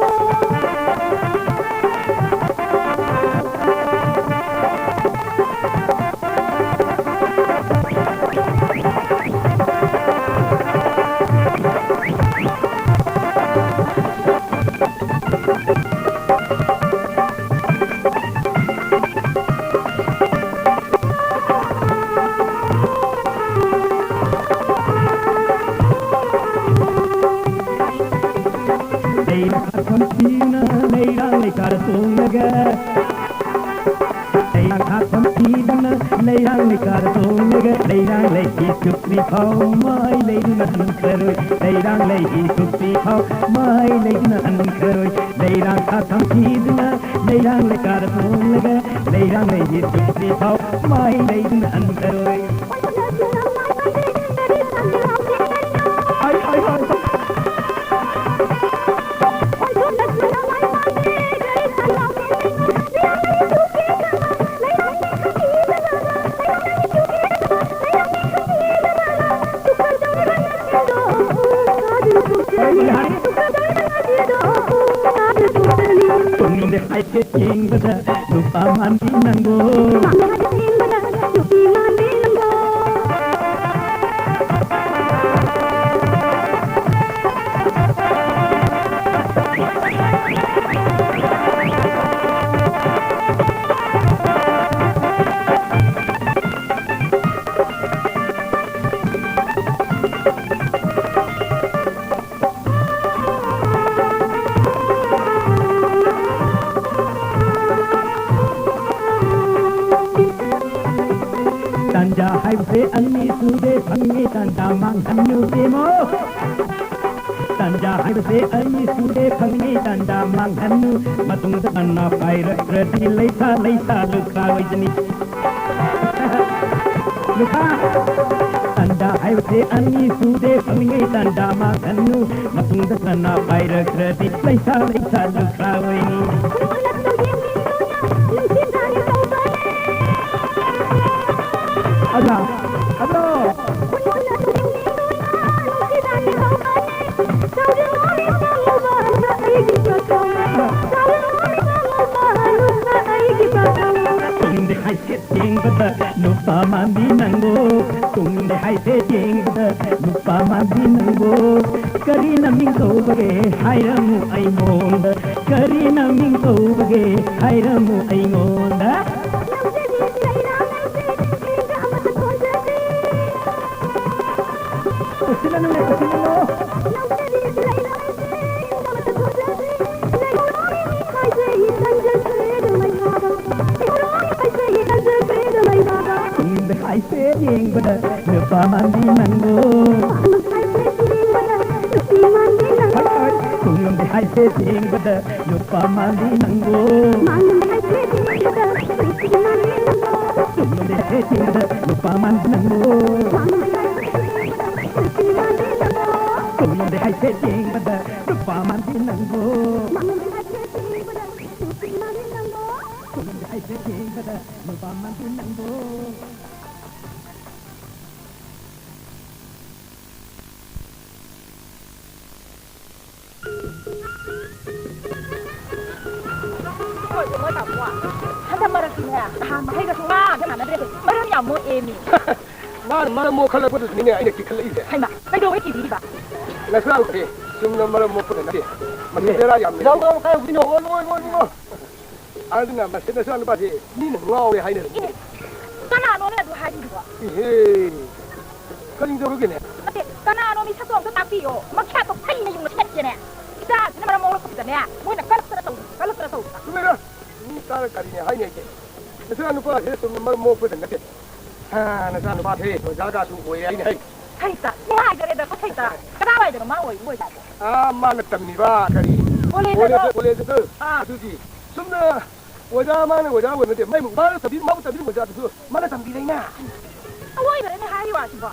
ꯂꯩꯔꯥꯡ ꯂꯩꯀꯥꯗ ꯇꯣꯡꯂꯒ, ꯂꯩꯔꯥꯡ ꯂꯩꯀꯥꯗ ꯇꯣꯡꯂꯒ ꯂꯩꯔꯥꯡ ꯂꯩ ꯏꯁꯨꯞꯄꯤ ꯐꯥꯎ ꯃꯥꯏ ꯂꯩꯗꯨꯅ ꯍꯟꯈ꯭ꯔꯔꯣꯏ꯫ ꯂꯩꯔꯥꯡ ꯂꯩ ꯏꯁꯨꯞꯄꯤ ꯐꯥꯎ ꯃꯥꯏ ꯂꯩꯗꯨꯅ ꯍꯟꯈ꯭ꯔꯔꯣꯏ꯫ ꯂꯩꯔꯥꯡ ꯁꯥꯊꯝ ꯊꯤꯗꯨꯅ ꯂꯩꯔꯥꯡ ꯂꯩꯀꯥꯗ ꯇꯣꯡꯂꯒ ꯂꯩꯔꯥꯡ ꯂꯩ ꯏꯁꯨꯞꯄꯤ ꯐꯥꯎ ꯃꯥꯏ ꯂꯩꯗꯨꯅ ꯍꯟꯈ꯭ꯔꯔꯣꯏ꯫ ꯍꯣꯏ, ꯍꯣꯏ, ꯍꯣꯏ, ꯍꯣꯏ꯫ ꯇꯨꯡꯂꯣꯝꯗ ꯍꯥꯏꯐꯦꯠ ꯌꯦꯡꯕꯗ ꯅꯨꯄꯥ ꯃꯥꯟꯕꯤ ꯅꯪꯕꯣ꯫ ꯇꯥꯟꯖꯥ ꯍꯥꯏꯕꯁꯦ ꯑꯅꯤ ꯁꯨꯗꯦ ꯐꯪꯉꯤ ꯇꯥꯟꯖꯥ ꯃꯥꯡꯍꯟꯅꯨ ꯏꯕꯦꯝꯃꯣ꯫ ꯇꯥꯟꯖꯥ ꯍꯥꯏꯕꯁꯦ ꯑꯅꯤ ꯁꯨꯗꯦ ꯐꯪꯉꯤ ꯇꯥꯟꯖꯥ ꯃꯥꯡꯍꯟꯅꯨ꯫ ꯃꯇꯨꯡꯗ ꯇꯟꯅ ꯄꯥꯏꯔꯛꯇ꯭ꯔꯗꯤ ꯂꯩꯁꯥ ꯂꯩꯁꯥ ꯂꯨꯈꯥ ꯑꯣꯏꯖꯅꯤ꯫ ꯂꯨꯈꯥ, ꯇꯥꯟꯖꯥ ꯍꯥꯏꯕꯁꯦ ꯑꯅꯤ ꯁꯨꯗꯦ ꯐꯪꯉꯤ ꯇꯥꯟꯖꯥ ꯃꯥꯡꯍꯟꯅꯨ꯫ ꯃꯇꯨꯡꯗ ꯁꯅꯥ ꯄꯥꯏꯔꯛꯇ꯭ꯔꯗꯤ ꯂꯩꯁꯥ ꯂꯩꯁꯥ ꯂꯨꯈꯥ ꯑꯣꯏꯅꯤ꯫ ꯑꯗ, ꯑꯗꯣ꯫ ꯇꯨꯡꯗ ꯍꯥꯏꯐꯦꯠ ꯌꯦꯡꯕꯗ ꯅꯨꯄꯥ ꯃꯥꯟꯕꯤ ꯅꯪꯕꯨ꯫ ꯇꯨꯡꯗ ꯍꯥꯏꯐꯦꯠ ꯌꯦꯡꯕꯗ ꯅꯨꯄꯥ ꯃꯥꯟꯕꯤ ꯅꯪꯕꯨ꯫ ꯀꯔꯤ ꯅꯃꯤꯡ ꯀꯧꯕꯒꯦ ꯍꯥꯏꯔꯝꯃꯨ ꯑꯩꯉꯣꯟꯗ꯫ ꯀꯔꯤ ꯅꯃꯤꯡ ꯀꯧꯕꯒꯦ ꯍꯥꯏꯔꯝꯃꯨ ꯑꯩꯉꯣꯟꯗ꯫ ꯎꯁꯤꯠꯂꯅꯨꯅꯦ, ꯎꯁꯤꯠꯂꯅꯨ꯫ ꯂꯩꯍꯧꯔꯣꯏ ꯍꯥꯏꯖꯩ ꯇꯟꯖꯈ꯭ꯔꯦꯗ ꯂꯩꯕꯥꯛ꯫ ꯂꯩꯍꯧꯔꯣꯏ ꯍꯥꯏꯖꯩ ꯇꯟꯖꯈ꯭ꯔꯦꯗ ꯂꯩꯕꯥꯛ꯫ ꯅꯨꯄꯥ ꯃꯥꯟꯕꯤ ꯅꯪꯕꯨ꯫ ꯈꯣꯡꯂꯣꯝꯗ ꯍꯥꯏꯐꯦꯠ ꯌꯦꯡꯕꯗ ꯅꯨꯄꯥ ꯃꯥꯟꯕꯤ ꯅꯪꯕꯨ꯫ ꯈꯣꯡꯂꯣꯝꯗ ꯍꯥꯏꯐꯦꯠ ꯌꯦꯡꯕꯗ ꯅꯨꯄꯥ ꯃꯥꯟꯕꯤ ꯅꯪꯕꯨ꯫ ꯈꯣꯡꯂꯣꯝꯗ ꯍꯥꯏꯐꯦꯠ ꯌꯦꯡꯕꯗ ꯅꯨꯄꯥ ꯃꯥꯟꯕꯤ ꯅꯪꯕꯨ꯫ ꯈꯣꯡꯂꯣꯝꯗ ꯍꯥꯏꯐꯦꯠ ꯌꯦꯡꯕꯗ ꯅꯨꯄꯥ ꯃꯥꯟꯕꯤ ꯅꯪꯕꯨ꯫ ꯍꯟꯗꯛ ꯃꯔꯛꯇꯤꯅꯦ, ꯅꯍꯥꯟ ꯃꯈꯩꯒ ꯁꯨꯡꯃꯥꯟ ꯍꯦꯛ ꯃꯥꯟꯅꯗ꯭ꯔꯦ꯫ ꯃꯔꯝ ꯌꯥꯝ ꯃꯣꯛꯑꯦꯃꯤ꯫ ꯃꯥꯅ ꯃꯔꯝ ꯃꯣꯛꯈꯠꯂꯛꯄꯗꯨꯗꯅꯤꯅꯦ ꯑꯩꯅ ꯀꯤꯈꯠꯂꯛꯏꯁꯦ꯫ ꯍꯩꯃꯥ, ꯀꯩꯗꯧꯕꯩ ꯀꯤꯕꯤꯔꯤꯕ? ꯅꯆꯥꯁꯦ ꯆꯨꯝꯅ ꯃꯔꯝ ꯃꯣꯛꯄꯗ ꯅꯠꯇꯦ꯫ ꯃꯁꯤ ꯕꯦꯔꯥ ꯌꯥꯝ ꯂꯩ꯫ ꯂꯧ, ꯂꯧ, ꯀꯥꯏ ꯍꯧꯗꯣꯏꯅꯣ? ꯑꯣ, ꯏꯕꯨꯡꯉꯣ, ꯏꯕꯨꯡꯉꯣ, ꯏꯕꯨꯡꯉꯣ꯫ ꯑꯗꯨꯅ ꯃꯁꯤ ꯅꯆꯥ ꯅꯨꯄꯥꯁꯦ ꯃꯤꯅ ꯉꯥꯎꯔꯦ ꯍꯥꯏꯅꯔꯤꯅꯦ꯫ ꯑꯦ, ꯀꯅꯥꯅꯣꯅꯦ ꯑꯗꯨ ꯍꯥꯏꯕꯤꯔꯤꯕꯣ? ꯏꯍꯦ, ꯀꯔꯤ ꯇꯧꯔꯒꯦꯅꯦ? ꯅꯠꯇꯦ, ꯀꯅꯥꯅꯣ ꯃꯤ ꯁꯛꯇꯣ ꯑꯝꯇ ꯇꯥꯛꯄꯤꯌꯣ꯫ ꯃꯈ꯭ꯌꯥꯠꯇꯣ ꯐꯩꯅ ꯌꯨꯡꯅ ꯁꯦꯠꯀꯦꯅꯦ꯫ ꯏꯆꯥꯁꯤꯅ ꯃꯔꯝ ꯃꯣꯛꯂꯛꯄꯁꯤꯗꯅꯦ, ꯃꯣꯏꯅ ꯀꯜꯂꯛꯇꯅ ꯇꯧ-, ꯀꯜꯂꯛꯇꯅ ꯇꯧꯗꯅ꯫ ꯆꯨꯝꯃꯦꯗ, ꯃꯤ ꯇꯥꯔ ꯀꯔꯤꯅꯦ ꯍꯥꯏꯅꯦꯒꯦ? ꯅꯆꯥ ꯅꯨꯄꯥꯁꯦ ꯁꯨꯝ ꯃꯔꯝ ꯃꯣꯛꯄꯗ ꯅꯠꯇꯦ꯫ ꯍꯥ, ꯅꯆꯥ ꯅꯨꯄꯥꯁꯦ ꯑꯣꯖꯥꯒꯁꯨ ꯑꯣꯏꯔꯦ ꯍꯥꯏꯅꯦ ꯍꯩ꯫ ꯁꯩꯇ, ꯅꯨꯡꯉꯥꯏꯖꯔꯦꯗꯀꯣ ꯁꯩꯇ꯫ ꯀꯗꯥꯏꯋꯥꯏꯗꯅꯣ ꯃꯥ ꯑꯣꯏꯔꯤꯕ ꯑꯣꯏꯖꯥꯠꯅꯣ? ꯑꯥ, ꯃꯥꯅ ꯇꯝꯃꯤꯕ ꯀꯔꯤ? ꯀꯣꯂꯦꯖꯇꯣ? ꯀꯣꯂꯦꯖ, ꯀꯣꯂꯦꯖꯇꯣ꯫ ꯑꯥ꯫ ꯑꯗꯨꯗꯤ ꯆꯨꯝꯅ ꯑꯣꯖꯥ, ꯃꯥꯅ ꯑꯣꯖꯥ ꯑꯣꯏꯕ ꯅꯠꯇꯦ, ꯃꯥꯏ, ꯃꯥꯅ ꯇꯝꯕꯤ-, ꯃꯥꯕꯨ ꯇꯝꯕꯤꯔꯤꯕ ꯑꯣꯖꯥꯗꯨꯁꯨ ꯃꯥꯅ ꯇꯝꯕꯤꯔꯛꯏꯅ꯫ ꯑꯋꯣꯏꯕꯅꯅꯦ ꯍꯥꯏꯔꯤ ꯋꯥꯁꯤꯕꯣ꯫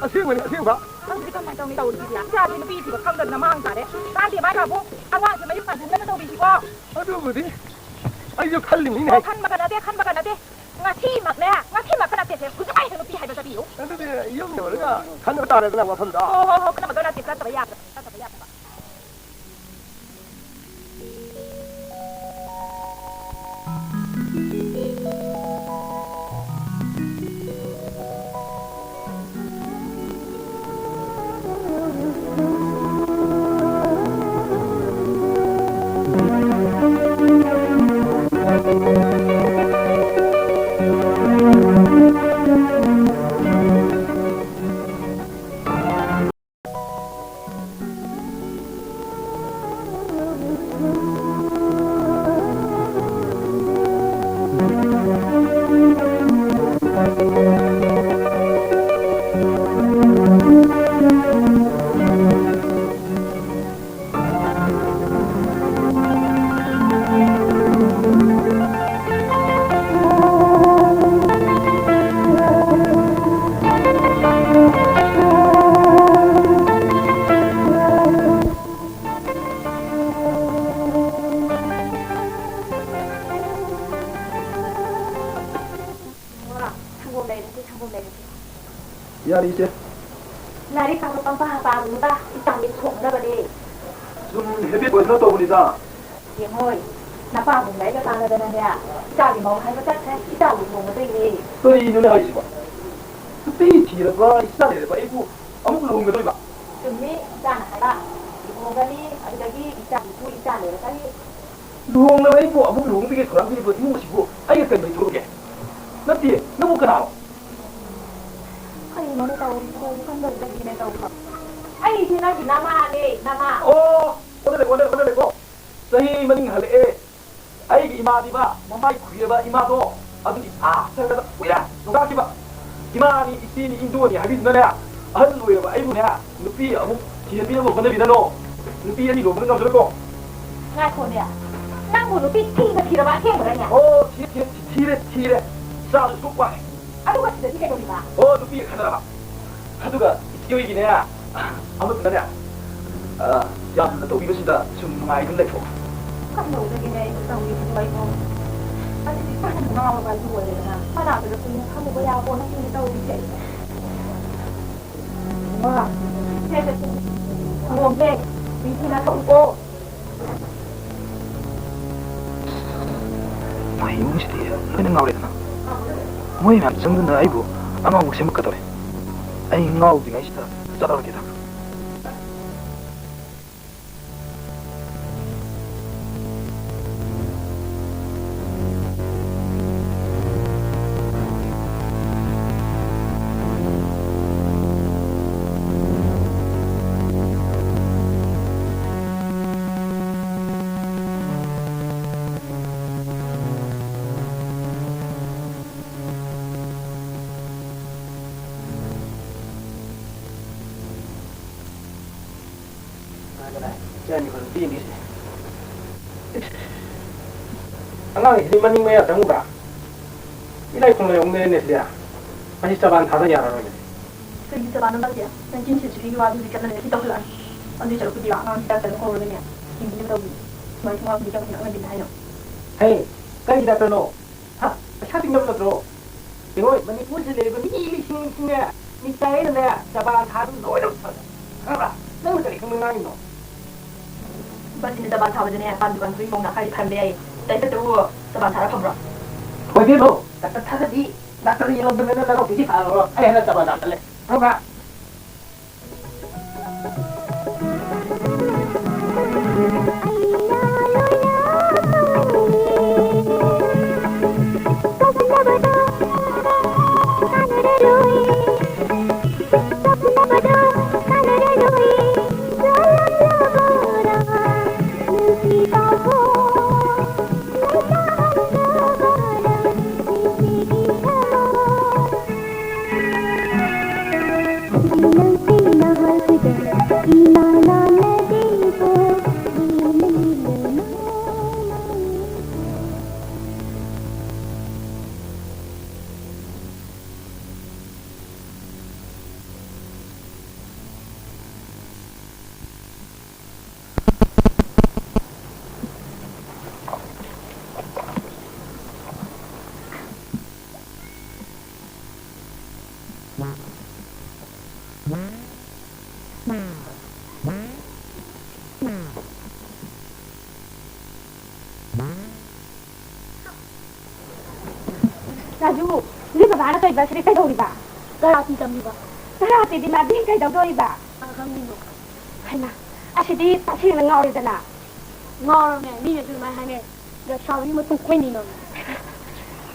ꯑꯁꯦꯡꯕꯅꯤ, ꯑꯁꯦꯡꯕ꯫ ꯈꯪꯗꯦ ꯀꯃꯥꯏꯅ ꯇꯧꯅꯤ ꯇꯧꯔꯤꯁꯤꯗꯤ꯫ ꯏꯆꯥꯁꯤ ꯅꯨꯄꯤ ꯊꯤꯕ ꯈꯪꯗꯅ ꯃꯥꯡ ꯇꯥꯔꯦ꯫ ꯀꯥꯟꯗꯦ ꯃꯥꯏ ꯄꯥꯕꯨꯡ, ꯑꯉꯥꯡꯁꯦ ꯃꯌꯨꯝ ꯄꯥꯟꯍꯟꯗꯅ ꯇꯧꯕꯤꯁꯤꯀꯣ꯫ ꯑꯗꯨꯕꯨꯗꯤ ꯑꯩꯁꯨ ꯈꯜꯂꯤꯃꯤꯅꯦ꯫ ꯑꯣ, ꯈꯟꯕꯒ ꯅꯠꯇꯦ, ꯈꯟꯕꯒ ꯅꯠꯇꯦ꯫ ꯉꯁꯤꯃꯛꯅꯦ, ꯉꯁꯤꯃꯛꯀ ꯅꯠꯇꯦꯁꯦ, ꯍꯧꯖꯤꯛ ꯑꯩꯁꯦ ꯅꯨꯄꯤ ꯍꯥꯏꯕ ꯆꯠꯄꯤꯌꯨ꯫ ꯑꯗꯨꯗꯤ ꯌꯨꯝ ꯌꯧꯔꯒ ꯈꯟꯅꯕ ꯇꯥꯔꯦꯗꯅ ꯋꯥꯐꯝꯗꯣ꯫ ꯍꯣ, ꯍꯣ, ꯍꯣ, ꯈꯟꯅꯕꯒ ꯅꯠꯇꯦ, ꯆꯠꯇꯕ ꯌꯥꯗꯕ, ꯆꯠꯇꯕ ꯌꯥꯗꯕ꯫ ꯌꯥꯔꯦ, ꯏꯆꯦ꯫ ꯂꯥꯏꯔꯤꯛ ꯄꯥꯕ ꯄꯪꯄꯥ ꯄꯥꯔꯨꯅꯨꯗ, ꯏꯆꯥꯒꯤ ꯊꯣꯛꯅꯕꯅꯦ꯫ ꯁꯨꯝ ꯍꯦꯕꯤꯠ ꯑꯣꯏꯅ ꯇꯧꯕꯅꯤꯗ꯫ ꯌꯦꯡꯉꯣꯏ, ꯅꯄꯥꯕꯨꯡꯒ ꯑꯩꯒ ꯇꯥꯟꯅꯗꯅꯅꯦ, ꯏꯆꯥꯒꯤ ꯃꯧ ꯍꯥꯏꯕ ꯆꯠꯈ꯭ꯔꯦ, ꯏꯆꯥ ꯂꯨꯍꯣꯡꯒꯗꯣꯏꯅꯦ꯫ ꯀꯔꯤꯅꯣꯅꯦ ꯍꯥꯏꯁꯤꯕꯣ? ꯅꯨꯄꯤ ꯊꯤꯔꯕ, ꯏꯆꯥ ꯂꯩꯔꯕ ꯑꯩꯕꯨ ꯑꯃꯨꯛ ꯂꯨꯍꯣꯡꯒꯗꯣꯏꯕ? ꯆꯨꯝꯃꯤ, ꯏꯆꯥꯅ ꯍꯥꯏꯕ꯫ ꯂꯨꯍꯣꯡꯒꯅꯤ, ꯑꯗꯨꯗꯒꯤ ꯏꯆꯥꯒꯤꯁꯨ ꯏꯆꯥ ꯂꯩꯔꯛꯀꯅꯤ꯫ ꯂꯨꯍꯣꯡꯂꯕ ꯑꯩꯕꯨ ꯑꯃꯨꯛ ꯂꯨꯍꯣꯡꯕꯒꯤ ꯊꯧꯔꯥꯡ ꯄꯤꯔꯤꯕ ꯏꯃꯨꯡ ꯑꯁꯤꯕꯨ ꯑꯩꯒ ꯀꯔꯤ ꯃꯔꯤ ꯊꯣꯛꯂꯒꯦ? ꯅꯠꯇꯦ, ꯅꯪꯕꯨ ꯀꯅꯥꯅꯣ? ꯀꯔꯤꯅꯣꯅꯦ ꯇꯧꯔꯤꯁꯤꯕꯣ? ꯈꯪꯗꯕꯗꯒꯤꯅꯦ ꯇꯧꯔꯤꯕ꯫ ꯑꯩꯁꯦ ꯅꯪꯒꯤ ꯅꯃꯥꯅꯦ, ꯅꯃꯥ꯫ ꯑꯣ, ꯑꯣꯟꯅꯔꯦ, ꯑꯣꯟꯅꯔꯦ, ꯑꯣꯟꯅꯔꯦꯀꯣ꯫ ꯆꯍꯤ ꯃꯅꯤꯡ ꯍꯜꯂꯛꯑꯦ꯫ ꯑꯩꯒꯤ ꯏꯃꯥꯗꯤꯕ ꯃꯃꯥꯏ ꯈꯨꯏꯔꯕ ꯏꯃꯥꯗꯣ, ꯑꯗꯨꯗꯤ ꯑꯥ ꯁꯔꯒꯗ ꯀꯨꯏꯔꯦ ꯂꯣꯡꯒꯥꯈꯤꯕ꯫ ꯏꯃꯥꯅꯤ, ꯏꯆꯦꯅꯤ, ꯏꯟꯗꯣꯅꯤ ꯍꯥꯏꯕꯤꯗꯨꯅꯅꯦ, ꯑꯍꯜ ꯑꯣꯏꯔꯕ ꯑꯩꯕꯨꯅꯦ ꯅꯨꯄꯤ ꯑꯃꯨꯛ ꯊꯤꯍꯟꯕꯤꯅꯕ ꯍꯣꯠꯅꯕꯤꯔꯅꯣ꯫ ꯅꯨꯄꯤ ꯑꯅꯤ ꯂꯣꯟꯕꯗ ꯉꯝꯖꯔꯣꯏꯀꯣ꯫ ꯉꯥꯏꯈꯣꯅꯦ, ꯅꯪꯕꯨ ꯅꯨꯄꯤ ꯊꯤꯕ ꯊꯤꯔꯕ ꯑꯁꯦꯡꯕꯔꯅꯦ? ꯑꯣ, ꯊꯤꯔꯦ, ꯊꯤꯔꯦ, ꯊꯤꯔꯦ, ꯊꯤꯔꯦ꯫ ꯆꯥꯗꯨ ꯁꯨꯛ ꯋꯥꯠꯂꯦ꯫ ꯑꯗꯨꯒ ꯁꯤꯗꯗꯤ ꯀꯩꯗꯧꯔꯤꯕ? ꯑꯣ, ꯅꯨꯄꯤꯒ ꯈꯠꯅꯔꯕ꯫ ꯑꯗꯨꯒ ꯏꯆꯦ ꯍꯣꯏꯒꯤꯅꯦ, ꯑꯃꯗꯨꯅꯅꯦ, ꯑ, ꯌꯥꯝꯅ ꯇꯧꯕꯤꯕꯁꯤꯗ ꯁꯨꯝ ꯅꯨꯡꯉꯥꯏꯗꯨꯅ ꯂꯩꯊꯣꯛꯑꯣ꯫ ꯀꯝꯗꯧꯗꯒꯦꯅꯦ ꯑꯩꯕꯨ ꯇꯧꯔꯤꯁꯤꯕꯣ ꯑꯩꯕꯣ? ꯑꯁꯤꯗꯤ ꯏꯁꯥꯅ ꯉꯥꯎꯔꯕ ꯑꯩꯕꯨ ꯑꯣꯏꯔꯦꯗꯅ꯫ ꯀꯅꯥꯗꯨꯗ ꯀꯨꯏꯅ ꯐꯝꯃꯨꯕ ꯌꯥꯕꯣ ꯅꯪꯒꯤꯅꯦ ꯇꯧꯔꯤꯁꯦ ꯑꯩꯕꯣ꯫ ꯏꯃꯥ, ꯁꯦ, ꯁꯦ, ꯁꯦ, ꯁꯪꯒꯣꯝꯁꯦ ꯅꯤꯡꯊꯤꯅ ꯊꯛꯎꯀꯣ꯫ ꯃꯣꯏ ꯏꯃꯨꯡꯁꯤꯗꯤ ꯂꯣꯏꯅ ꯉꯥꯎꯔꯦꯗꯅ꯫ ꯃꯣꯏ ꯃꯌꯥꯝ ꯆꯪꯗꯨꯅ ꯑꯩꯕꯨ ꯑꯉꯥꯎꯕ ꯁꯦꯝꯃꯛꯀꯗꯧꯔꯦ꯫ ꯑꯩ ꯉꯥꯎꯗ꯭ꯔꯤꯉꯩꯁꯤꯗ ꯆꯠꯍꯧꯔꯒꯦꯗ꯫ ꯀꯅꯥ ꯀꯅꯥ? ꯏꯆꯥ ꯑꯅꯤ ꯈꯛ ꯄꯤꯅꯤꯁꯦ꯫ ꯏꯁ! ꯑꯉꯥꯡꯁꯤꯗꯤ ꯃꯅꯤꯡ ꯃꯌꯥ ꯆꯪꯉꯨꯕ꯭ꯔꯥ? ꯏꯂꯥꯏ ꯈꯨꯝꯂꯩ ꯑꯃꯨꯛ ꯂꯩꯔꯅꯦ ꯁꯤꯗꯤ꯫ ꯃꯁꯤ ꯆꯕꯥꯟ ꯊꯥꯗ ꯌꯥꯔꯔꯣꯏꯅꯦ꯫ ꯀꯩꯒꯤ ꯆꯕꯥꯟꯅꯣ ꯅꯪꯗꯤ? ꯅꯥꯏꯟꯇꯤꯟ ꯁꯦꯟꯆꯨꯔꯤꯒꯤ ꯋꯥꯗꯨ ꯍꯧꯖꯤꯛ ꯆꯠꯅꯔꯦ, ꯁꯤ ꯇꯧꯈꯠꯂꯛꯑꯅꯤ꯫ ꯑꯗꯨꯏ ꯁꯔꯨꯛꯄꯨꯗꯤ ꯑꯉꯥꯡ ꯍꯤꯗꯥꯛ ꯆꯥꯏꯅ ꯀꯧꯔꯒꯅꯦ, ꯍꯤꯡꯕꯤꯅꯕ ꯇꯧꯕꯤꯌꯨ꯫ ꯁꯨꯃꯥꯏ ꯁꯨꯝ ꯉꯥꯡꯕꯗꯤ ꯀꯌꯥꯝ ꯀꯨꯏꯅ ꯉꯥꯡꯅꯕꯤꯅꯤ ꯍꯥꯏꯅꯣ? ꯍꯦ, ꯀꯔꯤ ꯍꯤꯗꯥꯛꯇꯅꯣ? ꯍꯥ? ꯄꯩꯁꯥ ꯇꯤꯡꯅꯕ ꯅꯠꯇ꯭ꯔꯣ? ꯌꯦꯡꯉꯣ, ꯃꯅꯤꯄꯨꯔꯁꯤꯗ ꯂꯩꯔꯤꯕ ꯃꯤ ꯂꯤꯁꯤꯡ ꯂꯤꯁꯤꯡꯅꯦ, ꯃꯤꯇꯥꯏꯅꯅꯦ ꯆꯕꯥꯟ ꯊꯥꯗꯨ ꯂꯣꯏꯅ ꯐꯔꯦ꯫ ꯈꯪꯕ꯭ꯔꯥ? ꯅꯪꯅ ꯀꯔꯤ ꯈꯪꯕ ꯉꯥꯡꯉꯤꯅꯣ? ꯕꯁꯤꯅ ꯆꯕꯥꯟ ꯊꯥꯕꯗꯅꯦ ꯄꯥꯟ ꯗꯨꯀꯥꯟ ꯐꯝꯕꯒꯤ ꯃꯑꯣꯡꯗ ꯈꯔꯗꯤ ꯐꯔꯝꯕ ꯌꯥꯏ꯫ ꯇꯥꯏꯐꯠꯇꯕꯨ ꯆꯕꯥꯟ ꯊꯥꯔ ꯐꯕ꯭ꯔꯣ? ꯍꯣꯏ, ꯏꯕꯦꯝꯃ, ꯗꯥꯛꯇꯔ ꯊꯥꯖꯗꯤ ꯗꯥꯛꯇꯔ ꯌꯦꯡꯉꯝꯗꯅ ꯅꯅꯥꯎꯄꯤꯁꯤ ꯐꯔꯕ꯭ꯔꯣ? ꯑꯩ ꯍꯟꯗꯛ ꯆꯕꯥꯟ ꯊꯥ ꯆꯠꯂꯦ꯫ ꯈꯪꯕ꯭ꯔꯥ? ꯔꯥꯖꯨ, ꯅꯣꯏ ꯕꯕꯥꯅ ꯇꯧꯔꯤꯕ ꯑꯁꯤꯗꯤ ꯀꯩꯗꯧꯔꯤꯕ? ꯀꯔꯥꯇꯤ ꯇꯝꯃꯤꯕ꯫ ꯀꯔꯥꯇꯤꯗꯤ ꯃꯥꯗꯤ ꯀꯩꯗꯧꯗꯣꯔꯤꯕ? ꯀꯅꯥ ꯈꯪꯗꯣꯏꯅꯣ? ꯍꯩꯃꯥ, ꯑꯁꯤꯗꯤ ꯇꯁꯦꯡꯅ ꯉꯥꯎꯔꯦꯗꯅ꯫ ꯉꯥꯎꯔꯕꯅꯦ, ꯃꯤꯅꯁꯨ ꯑꯗꯨꯃꯥꯏꯅ ꯍꯥꯏꯅꯩ꯫ ꯂꯩꯁꯥꯕꯤ ꯃꯇꯨꯡ ꯀꯣꯏꯅꯤꯡꯉꯣ꯫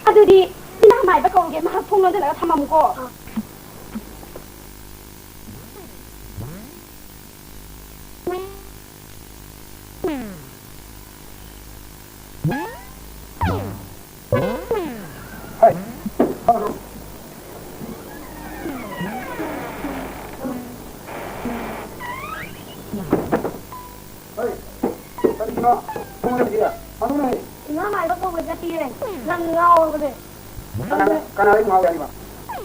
ꯑꯗꯨꯗꯤ ꯏꯃꯥ ꯃꯥꯏꯕ ꯀꯧꯔꯒꯦ, ꯃꯍꯥꯛ ꯊꯣꯡ ꯂꯣꯟꯁꯤꯜꯂꯒ ꯊꯝꯃꯝꯃꯨꯀꯣ꯫ ꯑꯥ꯫ ꯍꯩ, ꯐꯔꯣ꯫ ꯍꯩ, ꯀꯔꯤꯒꯤꯅꯣ? ꯊꯣꯡ ꯂꯣꯟꯁꯤꯜꯂꯤꯁꯦ? ꯍꯪꯉꯨꯅꯦ꯫ ꯏꯃꯥ ꯃꯥꯏꯕ ꯀꯧꯕ ꯆꯠꯄꯤꯔꯦ꯫ ꯅꯪ ꯉꯥꯎꯔꯕꯅꯦ꯫ ꯀꯅꯥ, ꯀꯅꯥ ꯑꯩꯕꯨ ꯉꯥꯎꯔꯦ ꯍꯥꯏꯔꯤꯕ?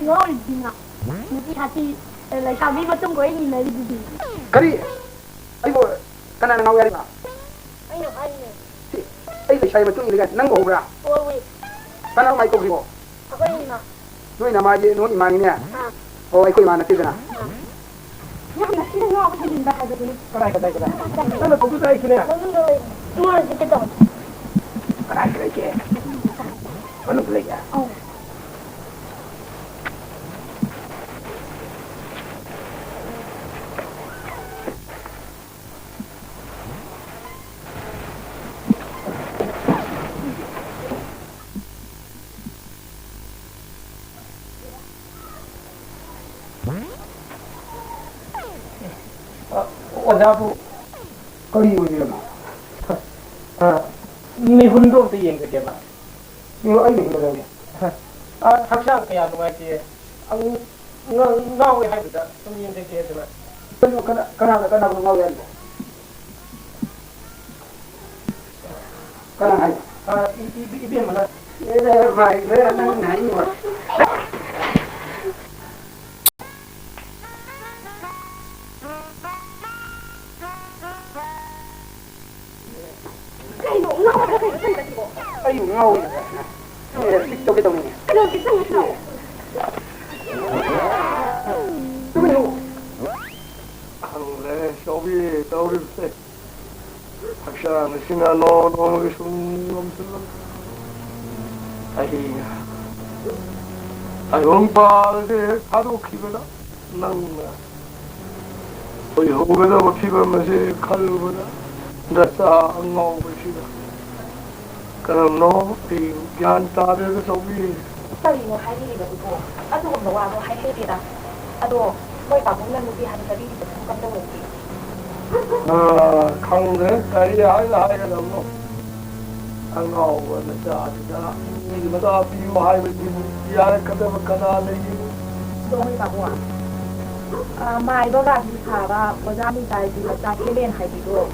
ꯉꯥꯎꯔꯤꯗꯨꯗꯤ ꯅꯪ꯫ ꯅꯨꯄꯤ ꯁꯥꯊꯤ, ꯂꯩꯁꯥꯕꯤ ꯃꯇꯨꯡ ꯀꯣꯏꯅ ꯏꯟꯅꯔꯤꯗꯨꯗꯤ꯫ ꯀꯔꯤ? ꯑꯩꯕꯨ ꯀꯅꯥꯅ ꯉꯥꯎꯔꯦ ꯍꯥꯏꯔꯤꯕ? ꯑꯩꯅ ꯍꯥꯏꯔꯤꯅꯦ꯫ ꯁꯤ, ꯑꯩ ꯂꯩꯁꯥꯕꯤ ꯃꯇꯨꯡ ꯏꯜꯂꯤꯒ ꯅꯪꯕꯨ ꯍꯧꯕ꯭ꯔꯥ? ꯍꯣꯏ, ꯍꯣꯏ꯫ ꯀꯅꯥ ꯀꯃꯥꯏꯅ ꯇꯧꯈꯤꯕꯣ? ꯑꯩꯈꯣꯏ ꯏꯃꯥ꯫ ꯅꯣꯏ ꯅꯃꯥꯗꯤ ꯅꯣꯏ ꯏꯃꯥꯅꯤꯅꯦ꯫ ꯑꯥ꯫ ꯑꯣ, ꯑꯩꯈꯣꯏ ꯏꯃꯥ ꯅꯠꯇꯦꯗꯅ꯫ ꯌꯥꯝꯅ ꯊꯤꯅ ꯉꯥꯎꯕ ꯍꯦꯟꯖꯤꯟꯕ ꯍꯥꯏꯕꯗꯨꯅꯤ꯫ ꯀꯗꯥꯏ, ꯀꯗꯥꯏ, ꯀꯗꯥꯏ? ꯅꯪꯅ ꯇꯧꯕꯁꯨ ꯑꯩꯁꯨꯅꯦ꯫ ꯃꯅꯨꯡꯗ ꯂꯩ꯫ ꯏꯃꯥꯅ ꯆꯠꯀꯦ ꯇꯧꯔꯦ꯫ ꯀꯗꯥꯏꯗ ꯂꯩꯒꯦ? ꯃꯅꯨꯡꯗ ꯂꯩꯒꯦ? ꯑꯧ꯫ ꯑ, ꯑꯣꯖꯥꯕꯨ ꯀꯔꯤ ꯑꯣꯏꯕꯤꯔꯕꯅꯣ? ꯑ, ꯃꯤꯍꯨꯟꯗꯣ ꯑꯝꯇ ꯌꯦꯡꯖꯒꯦꯕ꯫ ꯑꯣ, ꯑꯩ ꯃꯤꯍꯨꯟ ꯌꯦꯡꯖꯒꯦ꯫ ꯑ, ꯍꯛꯆꯥꯡ ꯀꯌꯥ ꯅꯨꯡꯉꯥꯏꯇꯦ꯫ ꯑ, ꯉ-, ꯉꯥꯎꯋꯦ ꯍꯥꯏꯕꯗ ꯁꯨꯝ ꯌꯦꯡꯖꯒꯦ ꯑꯗꯨꯅ꯫ ꯀꯩꯅꯣ, ꯀꯅꯥ-, ꯀꯅꯥꯒ ꯀꯅꯥꯒ ꯉꯥꯎꯋꯦ ꯍꯥꯏꯅꯣ? ꯀꯅꯥ ꯍꯥꯏꯅꯣ? ꯑ, ꯏ-, ꯏ-, ꯏꯕꯦꯝꯃꯅ꯫ ꯑꯦ, ꯃꯥꯏ, ꯅꯪ ꯍꯥꯏꯅꯤꯡꯕ꯫ ꯀꯩꯅꯣ, ꯉꯥꯎꯔꯕ꯭ꯔꯥ ꯀꯩꯅꯣ ꯇꯧꯔꯤꯕꯁꯤꯕꯣ? ꯑꯩꯕꯨ ꯉꯥꯎꯔꯤꯕ꯭ꯔꯥ? ꯑꯦ, ꯆꯤꯛ ꯇꯧꯒꯦ ꯇꯧꯅꯤꯡꯉꯦ꯫ ꯀꯩꯅꯣ, ꯆꯤꯛ ꯇꯧꯒꯦ ꯇꯧ-, ꯇꯨꯃꯤꯟ ꯂꯩꯌꯨ꯫ ꯈꯪꯗ꯭ꯔꯦ, ꯆꯥꯎꯕꯤ ꯇꯧꯔꯤꯕꯁꯦ꯫ ꯍꯛꯆꯥꯡ ꯑꯁꯤꯅ ꯅꯣꯡꯃ ꯅꯣꯡꯃꯒꯤ ꯁꯨꯝ ꯉꯝꯁꯤꯜꯂꯛ-, ꯑꯍꯤꯡ ꯇꯥꯏꯕꯪ ꯄꯥꯜ ꯑꯁꯤ ꯍꯦꯛ ꯊꯥꯗꯣꯛꯈꯤꯕꯗ ꯅꯪꯅ ꯑꯣꯏꯍꯧꯒꯗꯕ ꯐꯤꯕꯝ ꯑꯁꯤ ꯈꯜꯂꯨꯕꯗ ꯅꯆꯥ ꯑꯉꯥꯎꯕꯁꯤꯗ ꯀꯔꯝꯅꯣ ꯑꯩ ꯒ꯭ꯌꯥꯟ ꯇꯥꯗꯦꯗ ꯆꯥꯎꯕꯤ꯫ ꯀꯔꯤꯅꯣ ꯍꯥꯏꯕꯤꯔꯤꯕꯗꯨꯕꯣ? ꯑꯗꯨꯒꯨꯝꯕ ꯋꯥꯗꯣ ꯍꯥꯏꯍꯩꯗꯦꯗ꯫ ꯑꯗꯣ ꯃꯣꯏ ꯄꯥꯕꯨꯡꯅ ꯅꯨꯄꯤ ꯍꯥꯟꯅ ꯆꯠꯕꯤꯔꯤꯕꯗꯨꯕꯨ ꯀꯝꯗꯧꯔꯒꯦ? ꯑꯥ, ꯈꯪꯗ꯭ꯔꯦ꯫ ꯀꯔꯤ ꯍꯥꯏꯅ ꯍꯥꯏꯒꯗꯕꯅꯣ? ꯑꯉꯥꯎꯕ ꯅꯆꯥꯁꯤꯗ ꯃꯤꯒꯤ ꯃꯆꯥ ꯄꯤꯌꯨ ꯍꯥꯏꯕꯁꯤꯕꯨ ꯌꯥꯔꯛꯀꯗꯕ ꯀꯅꯥ ꯂꯩꯒꯦ? ꯑꯗꯣ ꯃꯣꯏ ꯄꯥꯕꯨꯡ, ꯑꯥ, ꯃꯥꯏꯕ ꯔꯥꯅꯤ ꯁꯥꯕ ꯑꯣꯖꯥ ꯃꯤꯇꯥꯏꯒꯤ ꯃꯆꯥ ꯍꯦꯂꯦꯟ ꯍꯥꯏꯕꯤꯗꯣ,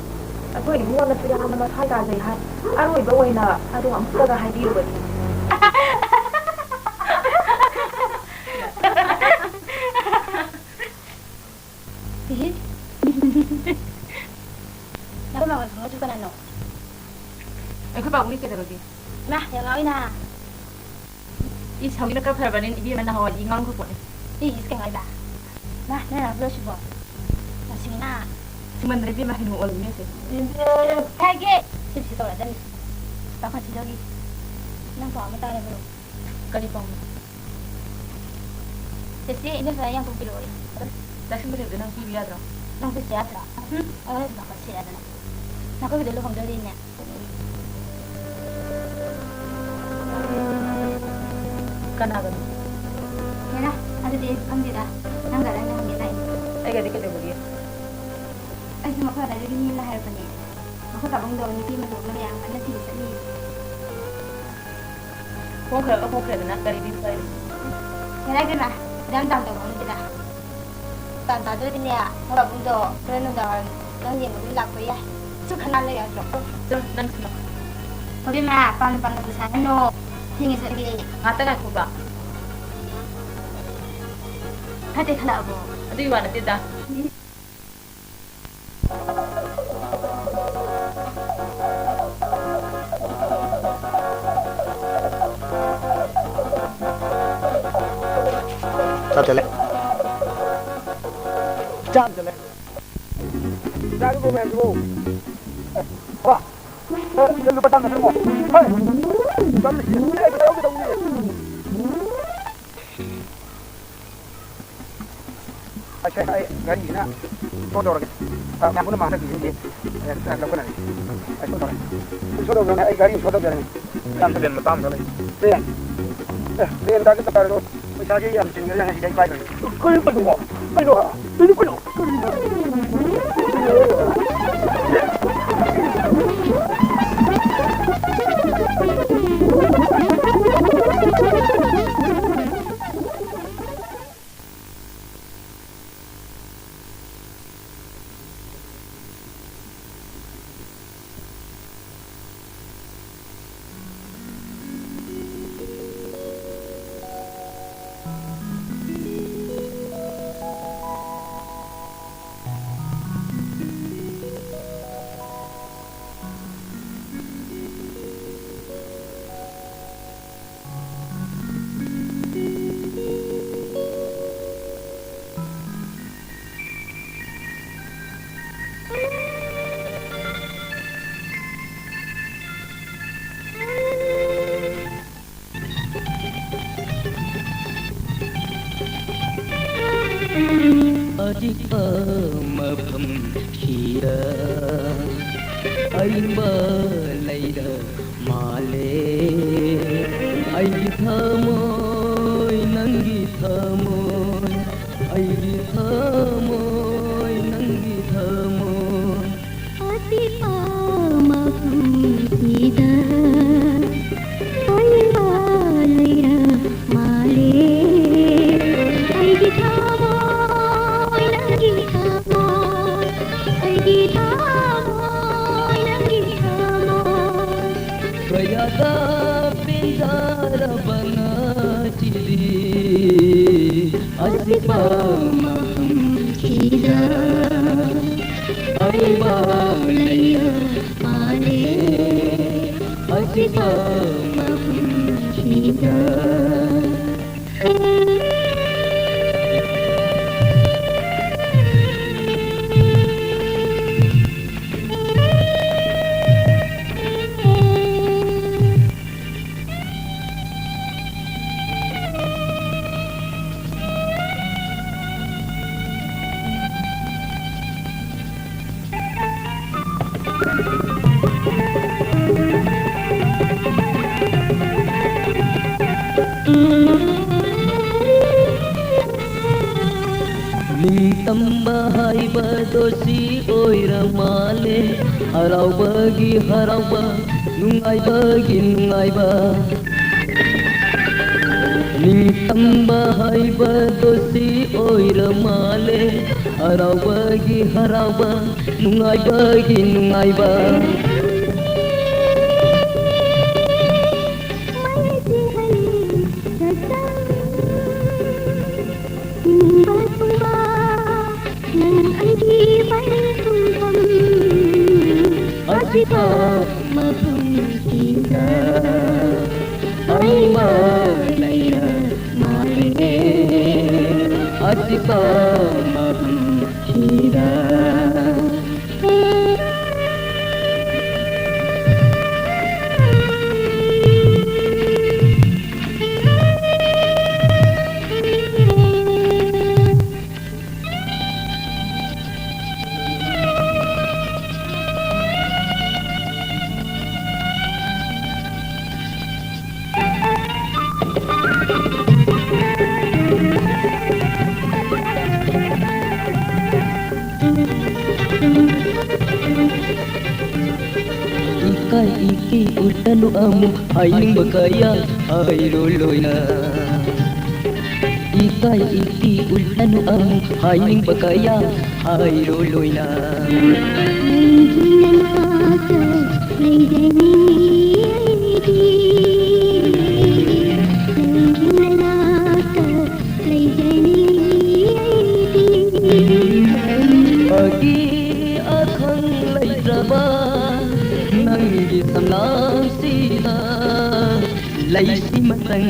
ꯑꯩꯈꯣꯏ ꯏꯕꯨꯡꯉꯣꯅꯁꯨ ꯌꯥꯝꯅ ꯃꯊ꯭ꯋꯥꯏ ꯇꯥꯖꯩ ꯍꯥꯏ꯫ ꯑꯔꯣꯏꯕ ꯑꯣꯏꯅ ꯑꯗꯣ ꯑꯃꯨꯛꯇꯒ ꯍꯥꯏꯕꯤꯌꯨꯕꯗꯤ꯫ ꯏꯍꯤ꯫ ꯅꯈꯣꯏ ꯃꯥꯍꯣꯏ ꯈꯪꯅꯗ꯭ꯔꯤ ꯀꯅꯥꯅꯣ? ꯑꯩꯈꯣꯏ ꯄꯥꯕꯨꯡꯗꯤ ꯀꯩꯗꯧꯔꯒꯦ? ꯏꯃꯥ, ꯌꯥꯝ ꯉꯥꯎꯏꯅ꯫ ꯏꯁ, ꯍꯧꯖꯤꯛꯅ ꯈꯔ ꯐꯔꯕꯅꯤ, ꯏꯕꯦꯝꯃ, ꯅꯍꯥꯟꯋꯥꯏꯗꯤ ꯉꯥꯡꯈ꯭ꯔ ꯄꯣꯠꯅꯤ꯫ ꯏꯁ, ꯀꯩ ꯍꯥꯏꯕ? ꯃꯥ, ꯅꯪ ꯂꯥꯛꯄ꯭ꯔꯣ ꯁꯤꯕꯣ? ꯃꯁꯤꯅ꯫ ꯁꯤꯃꯟꯗ꯭ꯔꯦ ꯏꯕꯦꯝꯃ, ꯍꯩꯅꯧ ꯑꯣꯜꯂꯝꯃꯦ ꯑꯁꯦ꯫ ꯍꯥꯏꯒꯦ! ꯁꯤꯞꯁꯤ ꯇꯧꯔꯗꯝꯅꯤ꯫ ꯄꯥꯈꯠꯁꯤ ꯂꯧꯒꯦ꯫ ꯅꯪ ꯄꯥꯎ ꯑꯃ ꯇꯥꯔꯕ꯭ꯔꯣ? ꯀꯔꯤ ꯄꯥꯎꯅꯣ? ꯆꯦꯆꯦ, ꯏꯟꯗꯣꯝꯆꯥ ꯌꯥꯡꯀꯣꯛ ꯄꯤꯔꯛꯑꯣꯌꯦ꯫ ꯂꯥꯏꯁꯪꯗ ꯂꯩꯕꯗꯣ ꯅꯪ ꯄꯤꯕ ꯌꯥꯗ꯭ꯔꯣ? ꯅꯪ ꯆꯦꯆꯦ ꯌꯥꯗ꯭ꯔꯣ? ꯎꯝ, ꯑꯩ ꯄꯥꯈꯠꯁꯤ ꯌꯥꯗꯅ꯫ ꯅꯈꯣꯏꯒꯤꯗꯣ ꯂꯨꯍꯣꯡꯗꯣꯔꯤꯅꯦ꯫ ꯀꯅꯥꯒꯅꯣ? ꯍꯦꯔꯥ, ꯑꯗꯨꯗꯤ ꯑꯩꯁꯨ ꯈꯪꯗꯦꯗ꯫ ꯅꯪꯒ ꯅꯪꯅ ꯍꯪꯒꯦ ꯇꯥꯏꯅꯦ꯫ ꯑꯩꯒꯗꯤ ꯀꯩꯗꯧꯕꯒꯤ? ꯑꯩꯁꯨ ꯃꯈꯣꯏ ꯑꯗꯥꯏꯗꯒꯤ ꯃꯤ ꯑꯃ ꯍꯥꯏꯔꯛꯄꯅꯦ꯫ ꯃꯈꯣꯏ ꯄꯥꯕꯨꯡꯗꯣ ꯅꯨꯄꯤ ꯑꯃ ꯊꯣꯛꯅꯕ ꯌꯥꯝ ꯀꯟꯅ ꯊꯤꯕ ꯆꯠꯂꯤ꯫ ꯍꯣꯡꯈ꯭ꯔꯒ ꯍꯣꯡꯈ꯭ꯔꯦꯗꯅ, ꯀꯔꯤ ꯕꯤꯠ ꯂꯩ? ꯍꯦꯔꯥ ꯏꯕꯦꯝꯃ, ꯌꯥꯝ ꯇꯥꯟ ꯇꯧꯕ ꯅꯠꯇꯦꯗ꯫ ꯇꯥꯟ ꯆꯥꯗ꯭ꯔꯗꯤꯅꯦ, ꯅꯣꯏ ꯄꯥꯕꯨꯡꯗꯣ ꯍꯣꯔꯦꯟ ꯅꯨꯡꯗꯥꯡꯋꯥꯏꯔꯝ ꯅꯪ ꯌꯦꯡꯕ ꯑꯗꯨꯝ ꯂꯥꯛꯄ ꯌꯥꯏ꯫ ꯁꯨ ꯈꯅꯥ ꯂꯩ ꯌꯥꯗ꯭ꯔꯣ? ꯆꯣ, ꯅꯪ ꯁꯨꯃ-꯫ ꯍꯣꯏ ꯏꯕꯦꯝꯃ, ꯄꯥꯝꯅ ꯄꯥꯝꯅ ꯄꯩꯁꯥ ꯍꯥꯏꯅꯣ꯫ ꯊꯦꯡꯉꯦ ꯆꯠꯂꯤ꯫ ꯉꯥꯛꯇ ꯉꯥꯏꯈꯣꯕ꯫ ꯈꯔ ꯇꯦꯛꯈꯠꯂꯛꯑꯕꯣ? ꯑꯗꯨꯒꯤ ꯋꯥ ꯅꯠꯇꯦꯗ꯫ ꯆꯥꯝ ꯆꯠꯂꯦ꯫ ꯆꯥꯝ ꯆꯠꯂꯦ꯫ ꯆꯥꯒꯗꯧꯕ ꯃꯌꯥꯝꯗꯨꯕꯨ꯫ ꯑꯦ, ꯋꯥ꯫ ꯑꯦ, ꯂꯨꯄꯥ ꯆꯥꯝ ꯅꯠꯇ꯭ꯔꯣ? ꯍꯣꯏ꯫ ꯆꯥꯝ ꯅꯠꯇꯦ꯫ ꯑꯩ ꯄꯩꯁꯥ ꯂꯧꯒꯦ ꯇꯧꯕꯅꯤꯅꯦ꯫ ꯑꯁ, ꯑꯩ ꯒꯥꯔꯤꯁꯤꯅ ꯁꯣ ꯇꯧꯔꯒꯦ꯫ ꯑ, ꯃꯌꯥꯝ ꯄꯨꯟꯅ ꯃꯥꯡ ꯆꯠꯈꯤꯁꯤꯅꯗꯤ, ꯑ, ꯂꯧꯈꯠꯅꯔꯒꯦ꯫ ꯑꯩ ꯁꯣ ꯇꯧꯔꯦ꯫ ꯁꯣ ꯇꯧꯗ꯭ꯔꯕꯅꯦ, ꯑꯩ ꯒꯥꯔꯤ ꯁꯣ ꯇꯧꯖꯔꯅꯤ꯫ ꯌꯥꯝ ꯇ꯭ꯔꯦꯟ ꯃꯆꯥ ꯑꯃ ꯂꯩ꯫ ꯇ꯭ꯔꯦꯟ? ꯑꯦ, ꯇ꯭ꯔꯦꯟ ꯇꯥꯒꯦ ꯇꯥꯔꯁꯨ ꯄꯩꯁꯥꯁꯦ ꯌꯥꯝ ꯆꯤꯟꯈ꯭ꯔꯦ ꯉꯁꯤꯗꯤ ꯑꯩ ꯄꯥꯏꯗ꯭ꯔꯦ꯫ ꯀꯩꯅꯣ, ꯀꯩꯅꯣ, ꯀꯩꯅꯣ, ꯀꯩꯅꯣ? ꯑꯖꯤꯛꯄ ꯃꯐꯝꯁꯤꯗ ꯑꯏꯪꯕ ꯂꯩꯔ ꯃꯥꯜꯂꯦ꯫ ꯑꯩꯒꯤ ꯊꯃꯣꯏ, ꯅꯪꯒꯤ ꯊꯃꯣꯏ, ꯑꯩꯒꯤ ꯊꯃꯣꯏ, ꯅꯪꯒꯤ ꯊꯃꯣꯏ꯫ ꯑꯁꯤꯕ ꯃꯐꯝꯁꯤꯗ ꯑꯏꯪꯕ ꯂꯩꯔ ꯃꯥꯜꯂꯦ꯫ ꯑꯩꯒꯤ ꯊꯃꯣꯏ, ꯅꯪꯒꯤ ꯊꯃꯣꯏ, ꯑꯩꯒꯤ ꯊꯃꯣꯏ, ꯅꯪꯒꯤ ꯊꯃꯣꯏ꯫ ꯀꯌꯥꯗ ꯄꯦꯟꯖꯔꯕ ꯉꯁꯤꯗꯤ, ꯑꯁꯤꯕ ꯃꯐꯝꯁꯤꯗ ꯑꯏꯪꯕ ꯂꯩꯔ ꯃꯥꯜꯂꯦ꯫ ꯑꯁꯤꯕ ꯃꯐꯝꯁꯤꯗ꯫ ꯅꯤꯡꯇꯝꯕ ꯍꯥꯏꯕꯗꯣ ꯁꯤ ꯑꯣꯏꯔ ꯃꯥꯜꯂꯦ꯫ ꯍꯔꯥꯎꯕꯒꯤ ꯍꯔꯥꯎꯕ, ꯅꯨꯡꯉꯥꯏꯕꯒꯤ ꯅꯨꯡꯉꯥꯏꯕ꯫ ꯅꯤꯡꯇꯝꯕ ꯍꯥꯏꯕꯗꯣ ꯁꯤ ꯑꯣꯏꯔ ꯃꯥꯜꯂꯦ꯫ ꯍꯔꯥꯎꯕꯒꯤ ꯍꯔꯥꯎꯕ, ꯅꯨꯡꯉꯥꯏꯕꯒꯤ ꯅꯨꯡꯉꯥꯏꯕ꯫ ꯑꯁꯤꯕ ꯃꯐꯝꯁꯤꯗ ꯑꯏꯪꯕ ꯂꯩꯔ ꯃꯥꯜꯂꯦ꯫ ꯑꯁꯤꯕ ꯃꯐꯝꯁꯤꯗ꯫ ꯎꯠꯂꯅꯨ ꯑꯃꯨꯛ ꯍꯥꯏꯅꯤꯡꯕ ꯀꯌꯥ ꯍꯥꯏꯔꯣ ꯂꯣꯏꯅ꯫ ꯏꯀꯥꯏ ꯏꯀꯤ ꯎꯠꯂꯅꯨ ꯑꯃꯨꯛ ꯍꯥꯏꯅꯤꯡꯕ ꯀꯌꯥ ꯍꯥꯏꯔꯣ ꯂꯣꯏꯅ꯫ ꯅꯪꯒꯤ ꯅꯅꯥꯛꯇ ꯂꯩꯖꯅꯤꯡꯉꯤ ꯑꯩꯗꯤ꯫ ꯅꯪꯒꯤ ꯅꯅꯥꯛꯇ ꯂꯩꯖꯅꯤꯡꯉꯤ ꯑꯩꯗꯤ꯫ ꯑꯒꯤ ꯑꯈꯪ ꯂꯩꯇ꯭ꯔꯕ ꯅꯪꯒꯤ ꯁꯝꯂꯥꯡꯁꯤꯗ ꯂꯩꯁꯤ ꯃꯇꯪ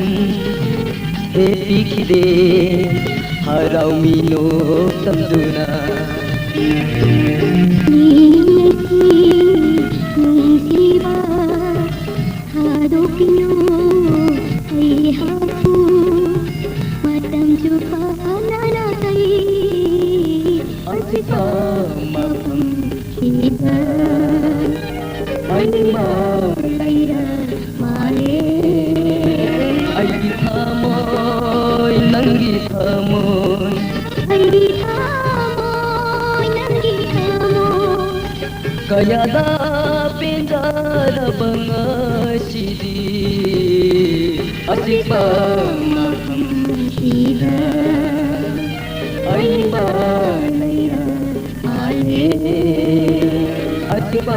ꯍꯦꯛ ꯄꯤꯈꯤꯗꯦ ꯍꯔꯥꯎꯃꯤ ꯅꯣꯛꯇꯝꯗꯨꯅ꯫ ꯅꯨꯡꯁꯤꯕ ꯊꯥꯗꯣꯛꯄꯤꯌꯨ ꯑꯩꯍꯥꯛꯄꯨ ꯃꯇꯝ ꯆꯨꯞꯄ ꯅꯅꯥꯛꯇ ꯑꯁꯤꯕ ꯃꯐꯝꯁꯤꯗ ꯑꯅꯤꯡꯕ ꯂꯩꯔ ꯃꯥꯜꯂꯦ꯫ ꯑꯩꯒꯤ ꯊꯃꯣꯏ ꯅꯪꯒꯤ ꯊꯃꯣꯏ ꯑꯩꯒꯤ ꯊꯃꯣꯏ ꯅꯪꯒꯤ ꯊꯃꯣꯏ ꯀꯌꯥꯗ ꯄꯦꯟꯖꯔꯕ ꯉꯁꯤꯗꯤ ꯑꯆꯤꯛꯄ ꯃꯐꯝꯁꯤꯗ ꯑꯏꯪꯕ ꯂꯩꯔ ꯃꯥꯜꯂꯦ꯫ ꯑꯆꯤꯛꯄ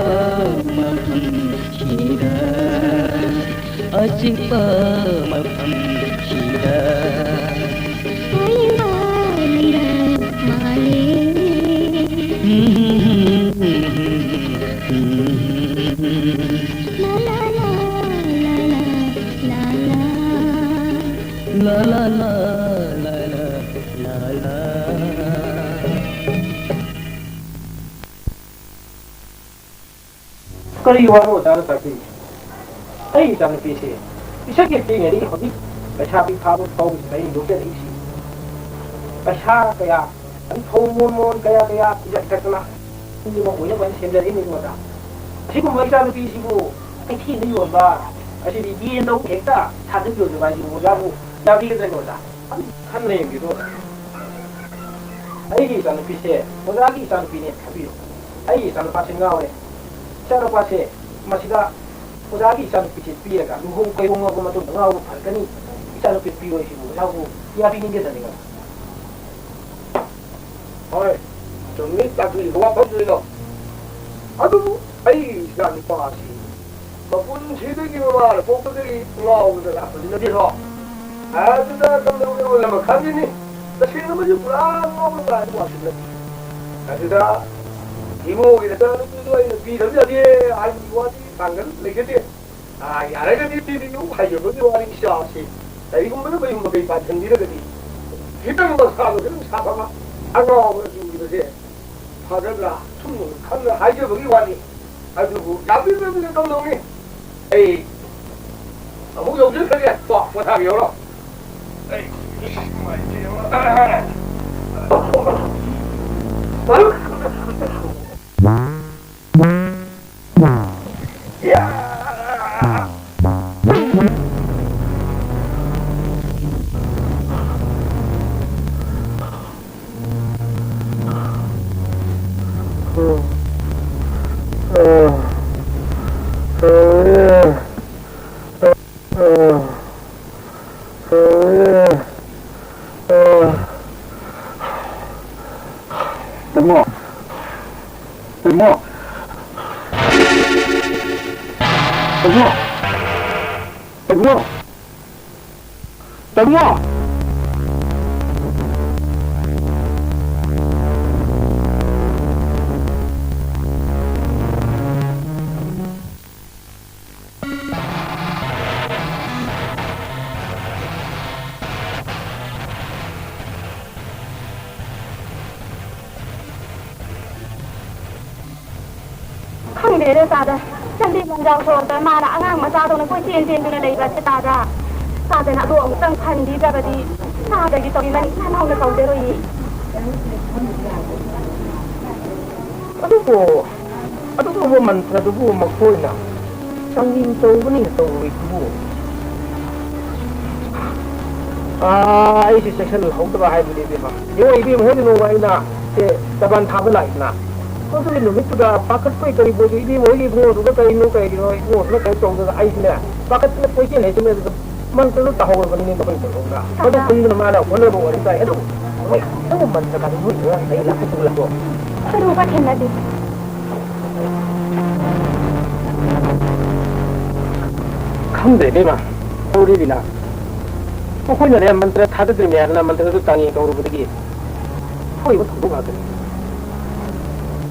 ꯃꯐꯝꯁꯤꯗ ꯑꯆꯤꯛꯄ ꯃꯐꯝꯁꯤꯗ ꯑꯏꯪꯕ ꯂꯩꯔ ꯃꯥꯜꯂꯦ꯫ ꯀꯔꯤ ꯋꯥꯅꯣ ꯑꯣꯖꯥꯅ ꯇꯥꯛꯄꯤꯔꯤꯁꯦ? ꯑꯩ ꯏꯆꯥꯅꯨꯄꯤꯁꯦ ꯄꯤꯁꯛ ꯍꯦꯛ ꯄꯤꯛꯏꯉꯩꯗꯒꯤ ꯍꯧꯖꯤꯛ ꯂꯩꯁꯥꯕꯤ ꯐꯥꯕ ꯐꯥꯎꯕꯁꯤꯗ ꯑꯩꯅ ꯌꯣꯛꯆꯔꯛꯏꯁꯤ꯫ ꯄꯩꯁꯥ ꯀꯌꯥ, ꯑꯗꯨꯝ ꯐꯧ ꯃꯣꯟ ꯃꯣꯟ ꯀꯌꯥ ꯀꯌꯥ ꯄꯤꯔꯛ ꯄꯤꯔꯛꯇꯅ ꯃꯤ ꯑꯃ ꯑꯣꯏꯅꯕ ꯑꯩꯅ ꯁꯦꯝꯖꯔꯛꯏꯅꯤ ꯑꯣꯖꯥ꯫ ꯑꯁꯤꯒꯨꯝꯕ ꯏꯆꯥꯅꯨꯄꯤꯁꯤꯕꯨ ꯀꯩꯊꯦꯜꯗ ꯌꯣꯟꯕ, ꯑꯁꯤꯗꯤ ꯌꯦꯟꯗꯧ ꯍꯦꯛꯇ ꯁꯥꯖꯟ ꯌꯣꯟꯕ ꯍꯥꯏꯁꯤꯕꯨ ꯑꯣꯖꯥꯕꯨ ꯌꯥꯕꯤꯒꯗ꯭ꯔꯅꯦ ꯑꯣꯖꯥ? ꯑꯗꯨ ꯈꯟꯅ ꯌꯦꯡꯕꯤꯌꯨ ꯑꯣꯖꯥ꯫ ꯑꯩꯒꯤ ꯏꯆꯥꯅꯨꯄꯤꯁꯦ ꯑꯣꯖꯥꯒꯤ ꯏꯆꯥꯅꯨꯄꯤꯅꯦ ꯈꯟꯕꯤꯌꯨ꯫ ꯑꯩꯒꯤ ꯏꯆꯥꯅꯨꯄꯥꯁꯦ ꯉꯥꯎꯔꯦ꯫ ꯏꯆꯥꯅꯨꯄꯥꯁꯦ ꯃꯁꯤꯗ ꯑꯣꯖꯥꯒꯤ ꯏꯆꯥꯅꯨꯄꯤꯁꯦ ꯄꯤꯔꯒ ꯂꯨꯍꯣꯡ ꯀꯩꯍꯣꯡꯉꯕ ꯃꯇꯨꯡꯗ ꯉꯥꯎꯕ ꯐꯔꯛꯀꯅꯤ꯫ ꯏꯆꯥꯅꯨꯄꯤ ꯄꯤꯔꯣꯏ ꯁꯤꯕꯨ ꯑꯣꯖꯥꯕꯨ ꯀꯌꯥ ꯄꯤꯅꯤꯡꯒꯦꯗꯅꯤꯉꯣ? ꯍꯣꯏ, ꯆꯨꯝꯃꯤ, ꯇꯥꯛꯄꯤꯔꯤꯕ ꯋꯥꯐꯝꯗꯨꯗꯣ꯫ ꯑꯗꯨꯕꯨ ꯑꯩꯒꯤ ꯏꯆꯥ ꯅꯨꯄꯥꯁꯤ ꯃꯄꯨꯟꯁꯤꯗꯒꯤ ꯃꯃꯥꯅ ꯄꯣꯛꯄꯗꯒꯤ ꯉꯥꯎꯗꯅ ꯂꯥꯛꯄꯁꯤ ꯅꯠꯇꯦꯗꯣ꯫ ꯑꯗꯨꯗ ꯀꯝꯗꯧꯅ ꯑꯣꯜꯂꯝꯕ ꯈꯪꯒꯅꯤ? ꯇꯁꯦꯡꯅꯃꯛꯁꯨ ꯄꯨꯔꯥ ꯉꯥꯎꯔꯕ ꯍꯥꯏꯕ ꯋꯥꯁꯨ ꯅꯠꯇꯦ꯫ ꯑꯗꯨꯗ ꯏꯃꯣꯒꯤ ꯅꯆꯥꯅꯨꯄꯤꯗꯣ ꯑꯩꯅ ꯄꯤꯗꯕ ꯌꯥꯗꯦ ꯍꯥꯏꯕꯒꯤ ꯋꯥꯗꯤ ꯄꯥꯡꯒꯜ ꯂꯩꯖꯗꯦ꯫ ꯑꯥ, ꯌꯥꯔꯒꯗꯤ ꯄꯤꯕꯤꯌꯨ ꯍꯥꯏꯖꯕꯒꯤ ꯋꯥꯔꯤ ꯏꯆꯥꯁꯤ ꯀꯔꯤꯒꯨꯝꯕꯅ ꯃꯌꯨꯝ ꯃꯀꯩ ꯄꯥꯟꯁꯤꯟꯕꯤꯔꯒꯗꯤ ꯈꯤꯇꯪ ꯃꯁꯥꯗꯣ ꯈꯤꯇꯪ ꯁꯥꯐꯕ ꯑꯉꯥꯎꯕ ꯆꯨꯈꯤꯕꯁꯦ ꯐꯒꯗ꯭ꯔꯥ ꯁꯨꯝ ꯈꯟꯅ ꯍꯥꯏꯖꯕꯒꯤ ꯋꯥꯅꯤ꯫ ꯑꯗꯨꯕꯨ ꯌꯥꯕꯤꯔꯕꯅꯤꯅ ꯀꯝꯗꯧꯅꯤ? ꯑꯩ ꯑꯃꯨꯛ ꯌꯧꯖꯈ꯭ꯔꯒꯦ꯫ ꯀꯣ, ꯄꯣꯊꯥꯕꯤꯍꯧꯔꯣ꯫ ꯑꯩ ꯇꯥꯃꯣ! ꯇꯥꯃꯣ! ꯇꯥꯃꯣ! ꯇꯥꯃꯣ! ꯇꯥꯃꯣ! ꯈꯪꯗꯦꯗ ꯇꯥꯗ, ꯂꯝꯕꯤ ꯂꯝꯖꯥꯎ ꯁꯣꯔꯣꯛꯇ ꯃꯥꯅ ꯑꯉꯥꯡ ꯃꯆꯥꯗꯧꯅ ꯀꯣꯏꯆꯦꯟ ꯆꯦꯟꯗꯨꯅ ꯂꯩꯕ ꯑꯁꯤ ꯇꯥꯗ꯫ ꯇꯥꯗꯅ ꯑꯗꯨ ꯑꯃꯨꯛꯇꯪ ꯈꯟꯕꯤꯗ꯭ꯔꯕꯗꯤ ꯇꯥꯗꯒꯤ ꯇꯧꯔꯤ ꯃꯅꯤ ꯅꯍꯥꯟ ꯍꯧꯅ ꯇꯧꯖꯔꯣꯏꯌꯦ꯫ ꯑꯗꯨꯕꯨ, ꯑꯗꯨꯒꯨꯝꯕ ꯃꯟꯇ꯭ꯔꯗꯨꯕꯨ ꯃꯈꯣꯏꯅ ꯆꯥꯡꯌꯦꯡ ꯇꯧꯒꯅꯤ ꯇꯧꯔꯣꯏꯗꯨꯕꯨ? ꯑꯥ, ꯑꯩꯁꯦ ꯆꯦꯛꯁꯤꯜꯍꯧꯗꯕ ꯍꯥꯏꯕꯅꯤ, ꯏꯕꯦꯝꯃ꯫ ꯌꯦꯡꯉꯣ, ꯏꯕꯦꯝꯃ ꯍꯣꯏꯅ ꯅꯣꯡꯃ ꯑꯩꯅ ꯁꯦ ꯇꯕꯥꯟ ꯊꯥꯕ ꯂꯥꯛꯏꯗꯅ, ꯑꯗꯨꯒꯤ ꯅꯨꯃꯤꯠꯇꯨꯗ ꯄꯥꯈꯠꯄꯣꯏ ꯀꯔꯤꯕꯣꯏꯗꯤ ꯏꯕꯦꯝꯃ ꯍꯣꯏꯒꯤ ꯏꯕꯨꯡꯉꯣꯗꯨꯒ ꯀꯔꯤꯅꯣ ꯀꯔꯤꯅꯣ ꯏꯕꯨꯡꯉꯣꯗꯨꯅ ꯀꯩꯅꯣ ꯇꯧꯗꯅ ꯑꯩꯁꯤꯅꯦ ꯄꯥꯈꯠꯇꯅ ꯀꯣꯏꯆꯦꯜ ꯍꯦꯛ ꯆꯦꯜꯂꯦ꯫ ꯑꯗꯨꯒ ꯃꯟꯇ꯭ꯔꯗꯨ ꯇꯥꯍꯧꯔꯕꯅꯤꯅꯦ ꯃꯈꯣꯏ ꯇꯧꯔꯒ꯫ ꯃꯗꯨ ꯈꯪꯗꯅ ꯃꯥꯅ ꯍꯣꯠꯅꯕ ꯋꯥꯔꯤ ꯇꯥꯏ꯫ ꯑꯗꯨ ꯃꯣꯏ ꯅꯪꯕꯨ ꯃꯟꯇ꯭ꯔ ꯀꯥꯗ ꯅꯣꯏ ꯂꯩ ꯂꯥꯛꯄ ꯄꯨꯔꯛꯄ꯭ꯔꯣ? ꯑꯗꯨ ꯊꯦꯡꯅꯗꯦ꯫ ꯈꯪꯗ꯭ꯔꯦ ꯏꯕꯦꯝꯃ, ꯇꯧꯔꯤ ꯂꯤꯂꯥ꯫ ꯃꯈꯣꯏꯅꯅꯦ ꯃꯟꯇ꯭ꯔ ꯊꯥꯖꯗ꯭ꯔꯤꯅꯦ ꯍꯥꯏꯗꯅ ꯃꯟꯇ꯭ꯔꯗꯨ ꯇꯥꯡꯉꯦ ꯇꯧꯔꯨꯕꯗꯒꯤ ꯊꯣꯛꯏꯕ ꯊꯧꯗꯣꯛ ꯉꯥꯛꯇꯅꯤ꯫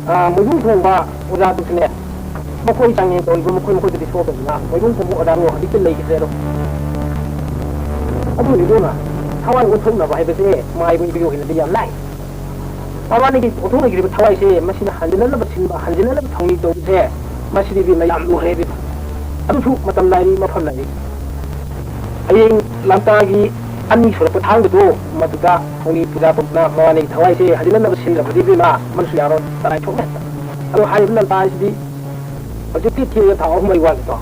ꯑꯥ, ꯃꯣꯏꯕꯨꯡ ꯈꯣꯡꯕ ꯑꯣꯖꯥꯗꯨꯁꯨꯅꯦ, ꯃꯈꯣꯏ ꯆꯥꯡꯌꯦꯡ ꯇꯧꯔꯤꯕ ꯃꯈꯣꯏ ꯃꯈꯣꯏꯗꯗꯤ ꯁꯣꯛꯇꯕꯅ ꯃꯣꯏꯕꯨꯡ ꯈꯣꯡꯕ ꯑꯣꯖꯥꯗꯣ ꯍꯧꯖꯤꯛꯇꯤ ꯂꯩꯈꯤꯗ꯭ꯔꯦ꯫ ꯑꯗꯣ ꯑꯗꯨ ꯏꯕꯦꯝꯃ, ꯊꯋꯥꯏ ꯑꯣꯟꯊꯣꯛꯅꯕ ꯍꯥꯏꯕꯁꯦ ꯃꯥꯏꯕ ꯏꯕꯒꯤ ꯑꯣꯏꯅꯗꯤ ꯌꯥꯝ ꯂꯥꯏ꯫ ꯃꯕꯥꯅꯤꯒꯤ ꯑꯣꯟꯊꯣꯛꯅꯈ꯭ꯔꯤꯕ ꯊꯋꯥꯏꯁꯦ ꯃꯁꯤꯅ ꯍꯟꯖꯤꯟꯅꯅꯕ ꯁꯤꯟꯕ, ꯍꯟꯖꯤꯟꯅꯅꯕ ꯊꯧꯅꯤ ꯇꯧꯕꯁꯦ, ꯃꯁꯤꯗꯤ ꯏꯕꯦꯝꯃ ꯌꯥꯝ ꯂꯨꯔꯦ ꯏꯕꯦꯝꯃ꯫ ꯑꯗꯨꯁꯨ ꯃꯇꯝ ꯅꯥꯏꯔꯤ, ꯃꯐꯝ ꯅꯥꯏꯔꯤ꯫ ꯍꯌꯦꯡ ꯂꯝꯇꯥꯒꯤ ꯑꯅꯤ ꯁꯨꯔꯛꯄ ꯊꯥꯡꯖꯗꯣ ꯃꯗꯨꯗ ꯊꯧꯅꯤ ꯄꯨꯖꯥ ꯇꯧꯗꯨꯅ ꯃꯕꯥꯅꯤꯒꯤ ꯊꯋꯥꯏꯁꯦ ꯍꯟꯖꯤꯟꯅꯅꯕ ꯁꯤꯟꯗ꯭ꯔꯕꯗꯤ ꯏꯕꯦꯝꯃ, ꯃꯗꯨꯁꯨ ꯌꯥꯔꯣꯏ, ꯇꯔꯥꯏ ꯊꯣꯛꯅ ꯍꯦꯛꯇ꯫ ꯑꯗꯣ ꯍꯥꯏꯔꯤꯕ ꯂꯝꯇꯥ ꯍꯥꯏꯁꯤꯗꯤ ꯍꯧꯖꯤꯛꯇꯤ ꯊꯦꯡꯉꯦ, ꯊꯥ ꯑꯍꯨꯝ ꯃꯔꯤ ꯋꯥꯠꯂꯤꯗꯣ꯫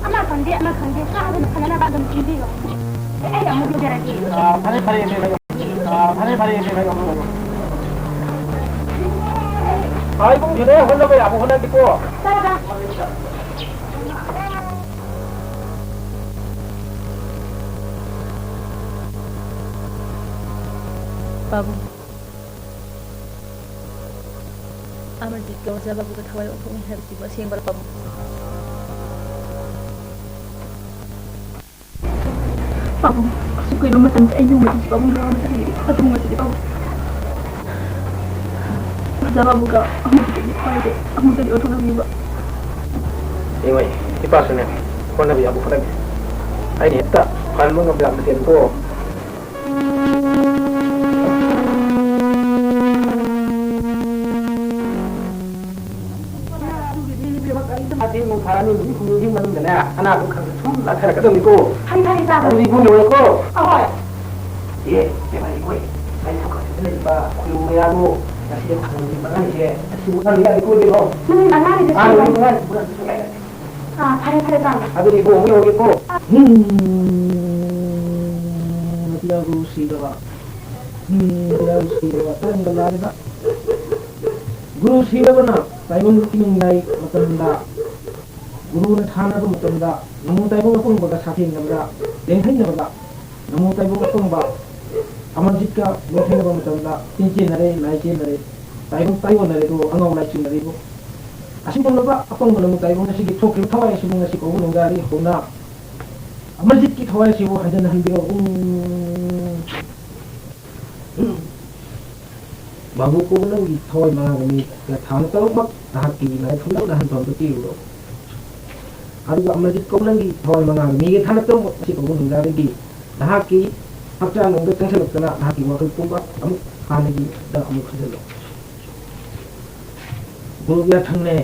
ꯑꯃ ꯈꯪꯗꯦ, ꯑꯃ ꯈꯪꯗꯦ, ꯆꯥꯕꯗ ꯐꯖꯅꯕ ꯑꯗꯨꯝ ꯁꯤꯟꯕꯤꯔꯣ꯫ ꯑꯩ ꯑꯃꯨꯛ ꯌꯧꯖꯔꯛꯀꯦ꯫ ꯑꯥ, ꯐꯔꯦ, ꯐꯔꯦ, ꯏꯆꯦ, ꯐꯔꯦ꯫ ꯑꯥ, ꯐꯔꯦ, ꯐꯔꯦ, ꯏꯆꯦ, ꯐꯔꯦ, ꯌꯧꯔꯣ, ꯌꯧꯔꯣ꯫ ꯑꯥ, ꯏꯕꯨꯡꯁꯤꯅꯦ, ꯍꯣꯠꯅꯕ ꯌꯥꯕ ꯍꯣꯠꯅꯒꯦꯀꯣ꯫ ꯇꯥꯏ, ꯇꯥꯏ꯫ ꯄꯥꯕꯨꯡ꯫ ꯑꯃꯔꯖꯤꯠꯀꯤ ꯑꯣꯖꯥ ꯕꯥꯕꯨꯒ ꯊꯋꯥꯏ ꯑꯣꯟꯊꯣꯛꯅꯩ ꯍꯥꯏꯕꯁꯤꯕꯨ ꯑꯁꯦꯡꯕꯔ, ꯄꯥꯕꯨꯡ? ꯄꯥꯕꯨꯡ, ꯑꯁꯨꯛ ꯀꯨꯏꯕ ꯃꯇꯝꯁꯦ ꯑꯩ ꯌꯨꯝꯗ ꯄꯥꯕꯨꯡ ꯌꯥꯎꯔꯝꯗꯕꯒꯤ ꯄꯥꯕꯨꯡ ꯑꯁꯤꯗꯤ ꯄꯥꯕꯨꯡ꯫ ꯑꯣꯖꯥ ꯕꯥꯕꯨꯒ ꯑꯃꯔꯖꯤꯠꯀꯤ ꯊꯋꯥꯏꯁꯦ ꯑꯃꯨꯛꯇꯗꯤ ꯑꯣꯟꯊꯣꯛꯅꯕꯤꯕ꯫ ꯏꯃꯥ, ꯏꯄꯥꯁꯨꯅꯦ, ꯍꯣꯠꯅꯕ ꯌꯥꯕ ꯍꯣꯠꯅꯒꯦ꯫ ꯑꯩꯅ ꯍꯦꯛꯇ ꯐꯍꯟꯕ ꯉꯝꯕ ꯌꯥꯕ ꯅꯠꯇꯦꯕꯀꯣ꯫ ꯃꯇꯦꯡ ꯅꯨꯡ ꯐꯔꯅꯤ, ꯅꯨꯃꯤꯠ ꯍꯨꯝꯅꯤꯒꯤ ꯃꯅꯨꯡꯗꯅꯦ ꯑꯅꯥꯕ ꯈꯔ ꯈꯔ ꯁꯨꯝ ꯂꯥꯛꯊꯔꯛꯀꯗꯕꯅꯤꯀꯣ꯫ ꯐꯔꯦ, ꯐꯔꯦ, ꯏꯄꯥ꯫ ꯑꯗꯨꯗꯤ ꯏꯕꯨꯡ ꯌꯧꯔꯦꯀꯣ꯫ ꯑꯍꯣꯏ꯫ ꯑꯦ, ꯏꯕꯦꯝꯃ, ꯑꯩꯈꯣꯏ ꯂꯥꯏꯅꯤꯡꯊꯧ ꯀꯥꯁꯤꯗ ꯂꯩꯔꯤꯕ ꯈꯨꯅꯨ ꯃꯌꯥꯗꯣ ꯉꯁꯤ ꯅꯨꯃꯤꯠ ꯃꯉꯥꯅꯤꯁꯦ ꯑꯁꯤ ꯃꯨꯠꯍꯟꯕ ꯌꯥꯗꯦꯀꯣ, ꯏꯕꯦꯝꯃ꯫ ꯅꯨꯃꯤꯠ ꯃꯉꯥꯅꯤꯁꯦ ꯑꯥ, ꯁꯨꯃꯥꯏꯅ ꯅꯨꯃꯤꯠ ꯃꯉꯥꯅꯤ ꯃꯨꯠꯍꯟꯕ ꯁꯨꯡꯌꯥ ꯌꯥꯗꯦ꯫ ꯑꯥ, ꯐꯔꯦ, ꯐꯔꯦ, ꯇꯥꯃꯣ꯫ ꯑꯗꯨꯗꯤ ꯏꯕꯨꯡ ꯑꯃꯨꯛ ꯌꯧꯔꯒꯦꯀꯣ꯫ ꯎꯝ, ꯃꯇꯤꯌꯥꯕꯨ ꯁꯤꯗꯕ꯫ ꯎꯝ, ꯃꯇꯤꯌꯥꯕꯨ ꯁꯤꯗꯕ꯫ ꯇꯟꯒ ꯂꯥꯏꯔꯗ꯫ ꯒꯨꯔꯨ ꯁꯤꯔꯕꯅ ꯇꯥꯏꯕꯪ ꯂꯨꯞꯀꯤ ꯅꯨꯡꯌꯥꯏ ꯃꯇꯝꯗ, ꯒꯨꯔꯨꯅ ꯊꯥꯅꯕ ꯃꯇꯝꯗ, ꯅꯃꯣ ꯇꯥꯏꯕꯪ ꯑꯄꯪꯕꯒ ꯁꯥꯊꯦꯡꯅꯕꯗ, ꯂꯦꯡꯊꯩꯅꯕꯗ, ꯅꯃꯣ ꯇꯥꯏꯕꯪ ꯑꯄꯪꯕ ꯑꯃꯔꯖꯤꯠꯀ ꯂꯦꯡꯊꯩꯅꯕ ꯃꯇꯝꯗ, ꯆꯤꯟ ꯆꯦꯟꯅꯔꯦ, ꯂꯥꯏ ꯆꯦꯟꯅꯔꯦ, ꯇꯥꯏꯕꯪ ꯇꯥꯏꯑꯣꯟꯅꯔꯦ, ꯑꯗꯨꯕꯨ ꯑꯉꯥꯎ ꯂꯥꯏ ꯆꯤꯡꯅꯔꯦꯕꯨ꯫ ꯑꯁꯤꯒꯨꯝꯂꯕ ꯑꯄꯪꯕ ꯅꯃꯣ ꯇꯥꯏꯕꯪ ꯑꯁꯤꯒꯤ ꯊꯣꯛꯈ꯭ꯔꯤꯕ ꯊꯋꯥꯏ ꯑꯁꯤꯕꯨ ꯉꯁꯤ ꯀꯧꯕ ꯅꯨꯡꯖꯥꯔꯤ ꯍꯧꯅ ꯑꯃꯔꯖꯤꯠꯀꯤ ꯊꯋꯥꯏ ꯑꯁꯤꯕꯨ ꯍꯟꯖꯤꯟ ꯍꯟꯕꯤꯔꯛꯎ꯫ ꯕꯥꯕꯨ ꯀꯧꯕ ꯅꯪꯒꯤ ꯊꯋꯥꯏ ꯃꯉꯥꯒ ꯃꯤꯒ ꯊꯥꯅ ꯇꯔꯨꯛꯃꯛ ꯅꯍꯥꯛꯀꯤ ꯂꯥꯏꯐꯝꯗ ꯅꯍꯟ ꯊꯣꯟꯕ ꯄꯤꯔꯨꯔꯣ꯫ ꯑꯗꯨꯒ ꯑꯃꯔꯖꯤꯠ ꯀꯧꯕ ꯅꯪꯒꯤ ꯊꯋꯥꯏ ꯃꯉꯥꯒ ꯃꯤꯒ ꯊꯥꯅ ꯇꯔꯨꯛꯃꯛ ꯑꯁꯤ ꯀꯧꯕ ꯅꯨꯡꯖꯥꯔꯤꯒꯤ ꯅꯍꯥꯛꯀꯤ ꯍꯛꯆꯥꯡ ꯅꯨꯡꯗ ꯆꯪꯁꯤꯜꯂꯛꯇꯅ ꯅꯍꯥꯛꯀꯤ ꯋꯥꯈꯜ ꯄꯨꯝꯕ ꯑꯃꯨꯛ ꯍꯥꯟꯅꯒꯤꯗ ꯑꯃꯨꯛ ꯍꯟꯖꯤꯜꯂꯣ꯫ ꯒꯨꯔꯨꯒꯤ ꯌꯥꯊꯪꯅꯦ꯫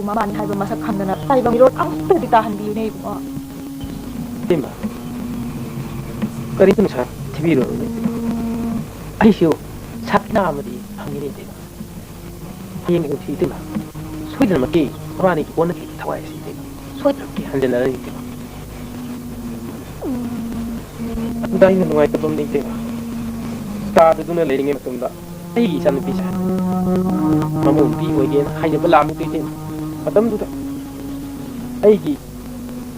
ꯃꯃꯥꯅꯤ ꯍꯥꯏꯕ ꯃꯁꯛ ꯈꯪꯗꯅ ꯇꯥꯏꯕꯪ ꯃꯤꯔꯣꯜ ꯑꯃꯠꯇꯗꯤ ꯇꯥꯍꯟꯕꯤꯌꯨꯅꯦ ꯏꯕꯨꯡꯉꯣ꯫ ꯏꯇꯩꯃ, ꯀꯔꯤꯝꯇ ꯅꯨꯡꯁꯥ ꯊꯤꯕꯤꯔꯨꯔꯅꯨ ꯏꯇꯩꯃ꯫ ꯑꯩꯁꯨ ꯁꯛꯅꯥ ꯑꯃꯗꯤ ꯐꯪꯒꯅꯤ ꯏꯇꯩꯃ꯫ ꯍꯌꯦꯡ ꯅꯨꯡꯊꯤꯜ ꯏꯇꯩꯃ, ꯁꯣꯏꯗꯅꯃꯛꯀꯤ ꯃꯕꯥꯅꯤꯒꯤ ꯑꯣꯟꯅꯈꯤꯕ ꯊꯋꯥꯏ ꯑꯁꯤ ꯏꯇꯩꯃ ꯁꯣꯏꯗꯅꯃꯛꯀꯤ ꯍꯟꯖꯤꯟꯅꯔꯅꯤ ꯏꯇꯩꯃ꯫ ꯑꯗꯨꯗ ꯑꯩꯅ ꯅꯨꯡꯉꯥꯏꯇꯕ ꯑꯃꯅ ꯏꯇꯩꯃ, ꯇꯥꯗꯗꯨꯅ ꯂꯩꯔꯤꯉꯩ ꯃꯇꯝꯗ ꯑꯩꯒꯤ ꯏꯆꯥꯅꯨꯄꯤꯁꯦ ꯃꯃꯧ ꯅꯨꯄꯤ ꯑꯣꯏꯒꯦꯅ ꯍꯥꯏꯅꯕ ꯂꯥꯛꯑꯝꯃꯤꯗꯣ ꯏꯇꯩꯃ꯫ ꯃꯇꯝꯗꯨꯗ ꯑꯩꯒꯤ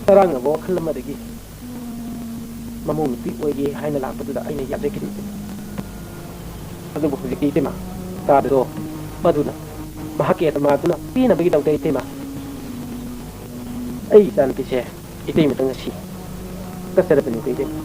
ꯆꯔꯥꯡꯅꯕ ꯋꯥꯈꯜ ꯑꯃꯗꯒꯤ ꯃꯃꯧ ꯅꯨꯄꯤ ꯑꯣꯏꯒꯦ ꯍꯥꯏꯅ ꯂꯥꯛꯄꯗꯨꯗ ꯑꯩꯅ ꯌꯥꯖꯈꯤꯗꯦ ꯏꯇꯩꯃ꯫ ꯑꯗꯨꯕꯨ ꯍꯧꯖꯤꯛꯇꯤ ꯏꯇꯩꯃ, ꯇꯥꯗꯗꯣ ꯃꯗꯨꯅ ꯃꯍꯥꯛꯀꯤ ꯑꯇꯃꯥꯗꯨꯅ ꯄꯦꯟꯅꯕꯒꯤꯗꯃꯛꯇ ꯏꯇꯩꯃ, ꯑꯩ ꯏꯆꯥꯅꯨꯄꯤꯁꯦ ꯏꯇꯩꯃꯇ ꯉꯁꯤ ꯀꯠꯆꯔꯕꯅꯤꯀꯣ ꯏꯇꯩꯃ꯫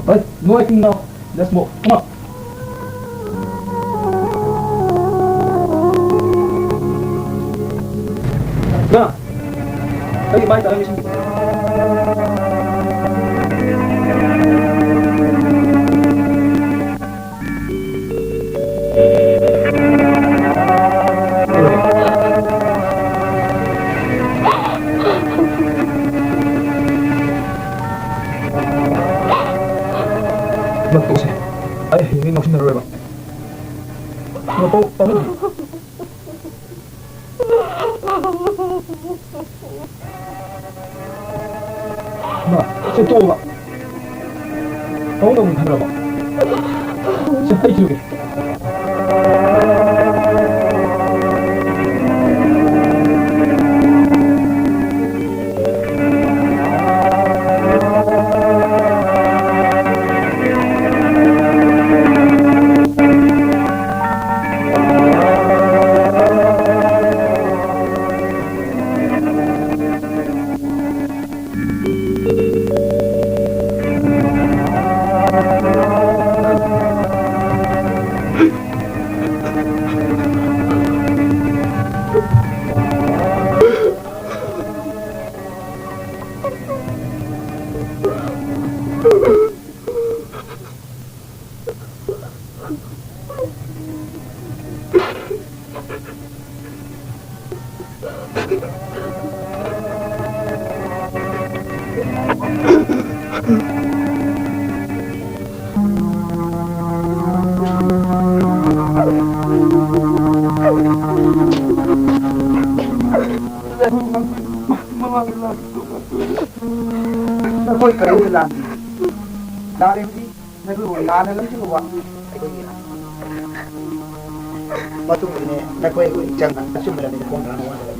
Hey, no acting now. Let's move. Come on. ꯉꯥ, ꯑꯩꯒꯤ ꯃꯥꯏ ꯇꯥꯔꯝꯃꯤꯁꯤꯡ꯫ ꯅꯪ ꯇꯣꯛꯁꯦ꯫ ꯑꯩ ꯍꯌꯦꯡꯗꯤ ꯉꯥꯎꯁꯤꯟꯅꯔꯣꯏꯕ꯫ ꯅꯄꯥꯎ ꯄꯥꯎꯍꯟꯕꯤꯌꯨ꯫ ꯏꯃꯥ, ꯁꯦ ꯇꯣꯛꯑꯣꯕ꯫ ꯇꯧꯅꯕ ꯈꯟꯅꯔꯕꯣ? ꯁꯦ, ꯑꯩ ꯊꯤꯔꯨꯒꯦ꯫ ꯅꯈꯣꯏ ꯀꯔꯤꯁꯨ ꯂꯥꯟꯗꯦ꯫ ꯂꯥꯜꯂꯤꯕꯗꯤ ꯅꯈꯣꯏꯕꯨ ꯂꯥꯟꯅ ꯂꯝꯖꯤꯡꯂꯨꯕ ꯑꯩꯈꯣꯏꯒꯤ ꯃꯇꯨꯡꯗꯅꯦ ꯅꯈꯣꯏ ꯑꯩꯈꯣꯏ ꯆꯪꯅ ꯑꯆꯨꯝꯕ ꯂꯝꯕꯤꯗ ꯈꯣꯡ ꯊꯥꯡꯅ ꯋꯥꯅꯔꯤꯕ꯫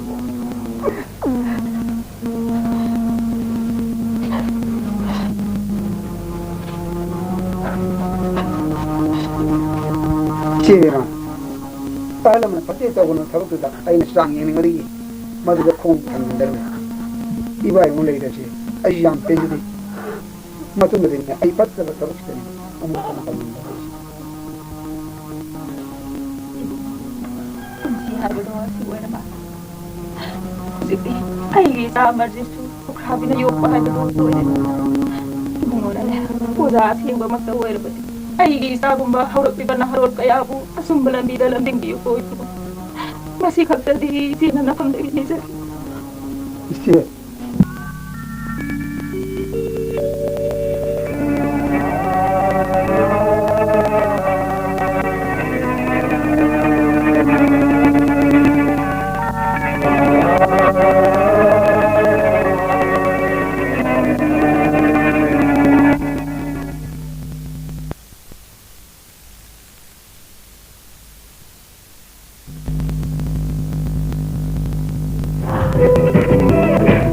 ꯏꯆꯦ ꯏꯕꯦꯝꯃ, ꯑꯍꯜ ꯂꯃꯟꯅ ꯐꯠꯇꯦ ꯇꯧꯒꯅꯨ ꯊꯕꯛꯇꯨꯗ ꯑꯩꯅ ꯆꯥꯡ ꯌꯦꯡꯅꯤꯡꯕꯗꯒꯤ ꯃꯗꯨꯗ ꯈꯣꯡ ꯊꯥꯡꯖꯤꯟꯖꯔꯨꯏ꯫ ꯏꯕꯥ ꯏꯃꯨꯡ ꯂꯩꯔꯤꯕꯁꯤ ꯑꯩ ꯌꯥꯝ ꯄꯦꯟꯖꯗꯦ꯫ ꯃꯇꯨꯡꯗꯗꯤꯅꯦ ꯑꯩ ꯐꯠꯇꯕ ꯊꯕꯛꯁꯤꯗꯅꯦ ꯑꯃꯨꯛ ꯍꯟꯅ ꯇꯧꯅꯤꯡꯗꯦ꯫ ꯄꯨꯟꯁꯤ ꯍꯥꯏꯕꯗꯣ ꯑꯁꯤ ꯑꯣꯏꯔꯕ꯫ ꯍꯧꯖꯤꯛꯇꯤ ꯑꯩꯒꯤ ꯏꯆꯥ ꯑꯃꯔꯖꯤꯠꯁꯨ ꯂꯨꯈ꯭ꯔꯥꯕꯤꯅ ꯌꯣꯛꯄ ꯍꯥꯏꯕꯗꯨ ꯑꯣꯏꯔꯦ꯫ ꯏꯕꯨꯡꯉꯣꯅꯅꯦ ꯑꯣꯖꯥ ꯑꯁꯦꯡꯕꯃꯛꯇ ꯑꯣꯏꯔꯕꯗꯤ ꯑꯩꯒꯤ ꯏꯆꯥꯒꯨꯝꯕ ꯍꯧꯔꯛꯂꯤꯕ ꯅꯍꯥꯔꯣꯜ ꯀꯌꯥꯕꯨ ꯑꯆꯨꯝꯕ ꯂꯝꯕꯤꯗ ꯂꯝꯖꯤꯡꯕꯤꯌꯨꯀꯣ ꯏꯕꯨꯡꯉꯣ꯫ ꯃꯁꯤ ꯈꯛꯇꯗꯤ ꯏꯆꯦꯅ ꯅꯐꯝꯗꯒꯤ ꯅꯤꯖꯔꯤ꯫ ꯏꯆꯦ꯫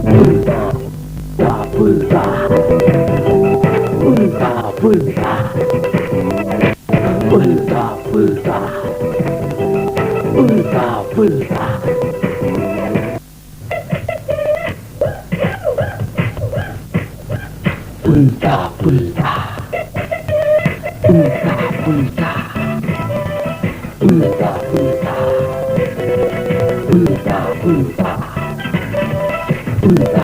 ꯄꯨꯜꯇꯥ, ꯄꯨꯜꯇꯥ, ꯄꯨꯜꯇꯥ, ꯄꯨꯜꯇꯥ, ꯄꯨꯜꯇꯥ, ꯄꯨꯜꯇꯥ, ꯄꯨꯜꯇꯥ, ꯄꯨꯜꯇꯥ, ꯄꯨꯜꯇꯥ꯫ ꯎꯜꯇꯥ ꯄꯨꯜꯇꯥ꯫ ꯎꯜꯇꯥ ꯄꯨꯜꯇꯥ꯫ ꯎꯜꯇꯥ ꯄꯨꯜꯇꯥ꯫ ꯎꯜꯇꯥ ꯄꯨꯜꯇꯥ꯫ ꯎꯜꯇꯥ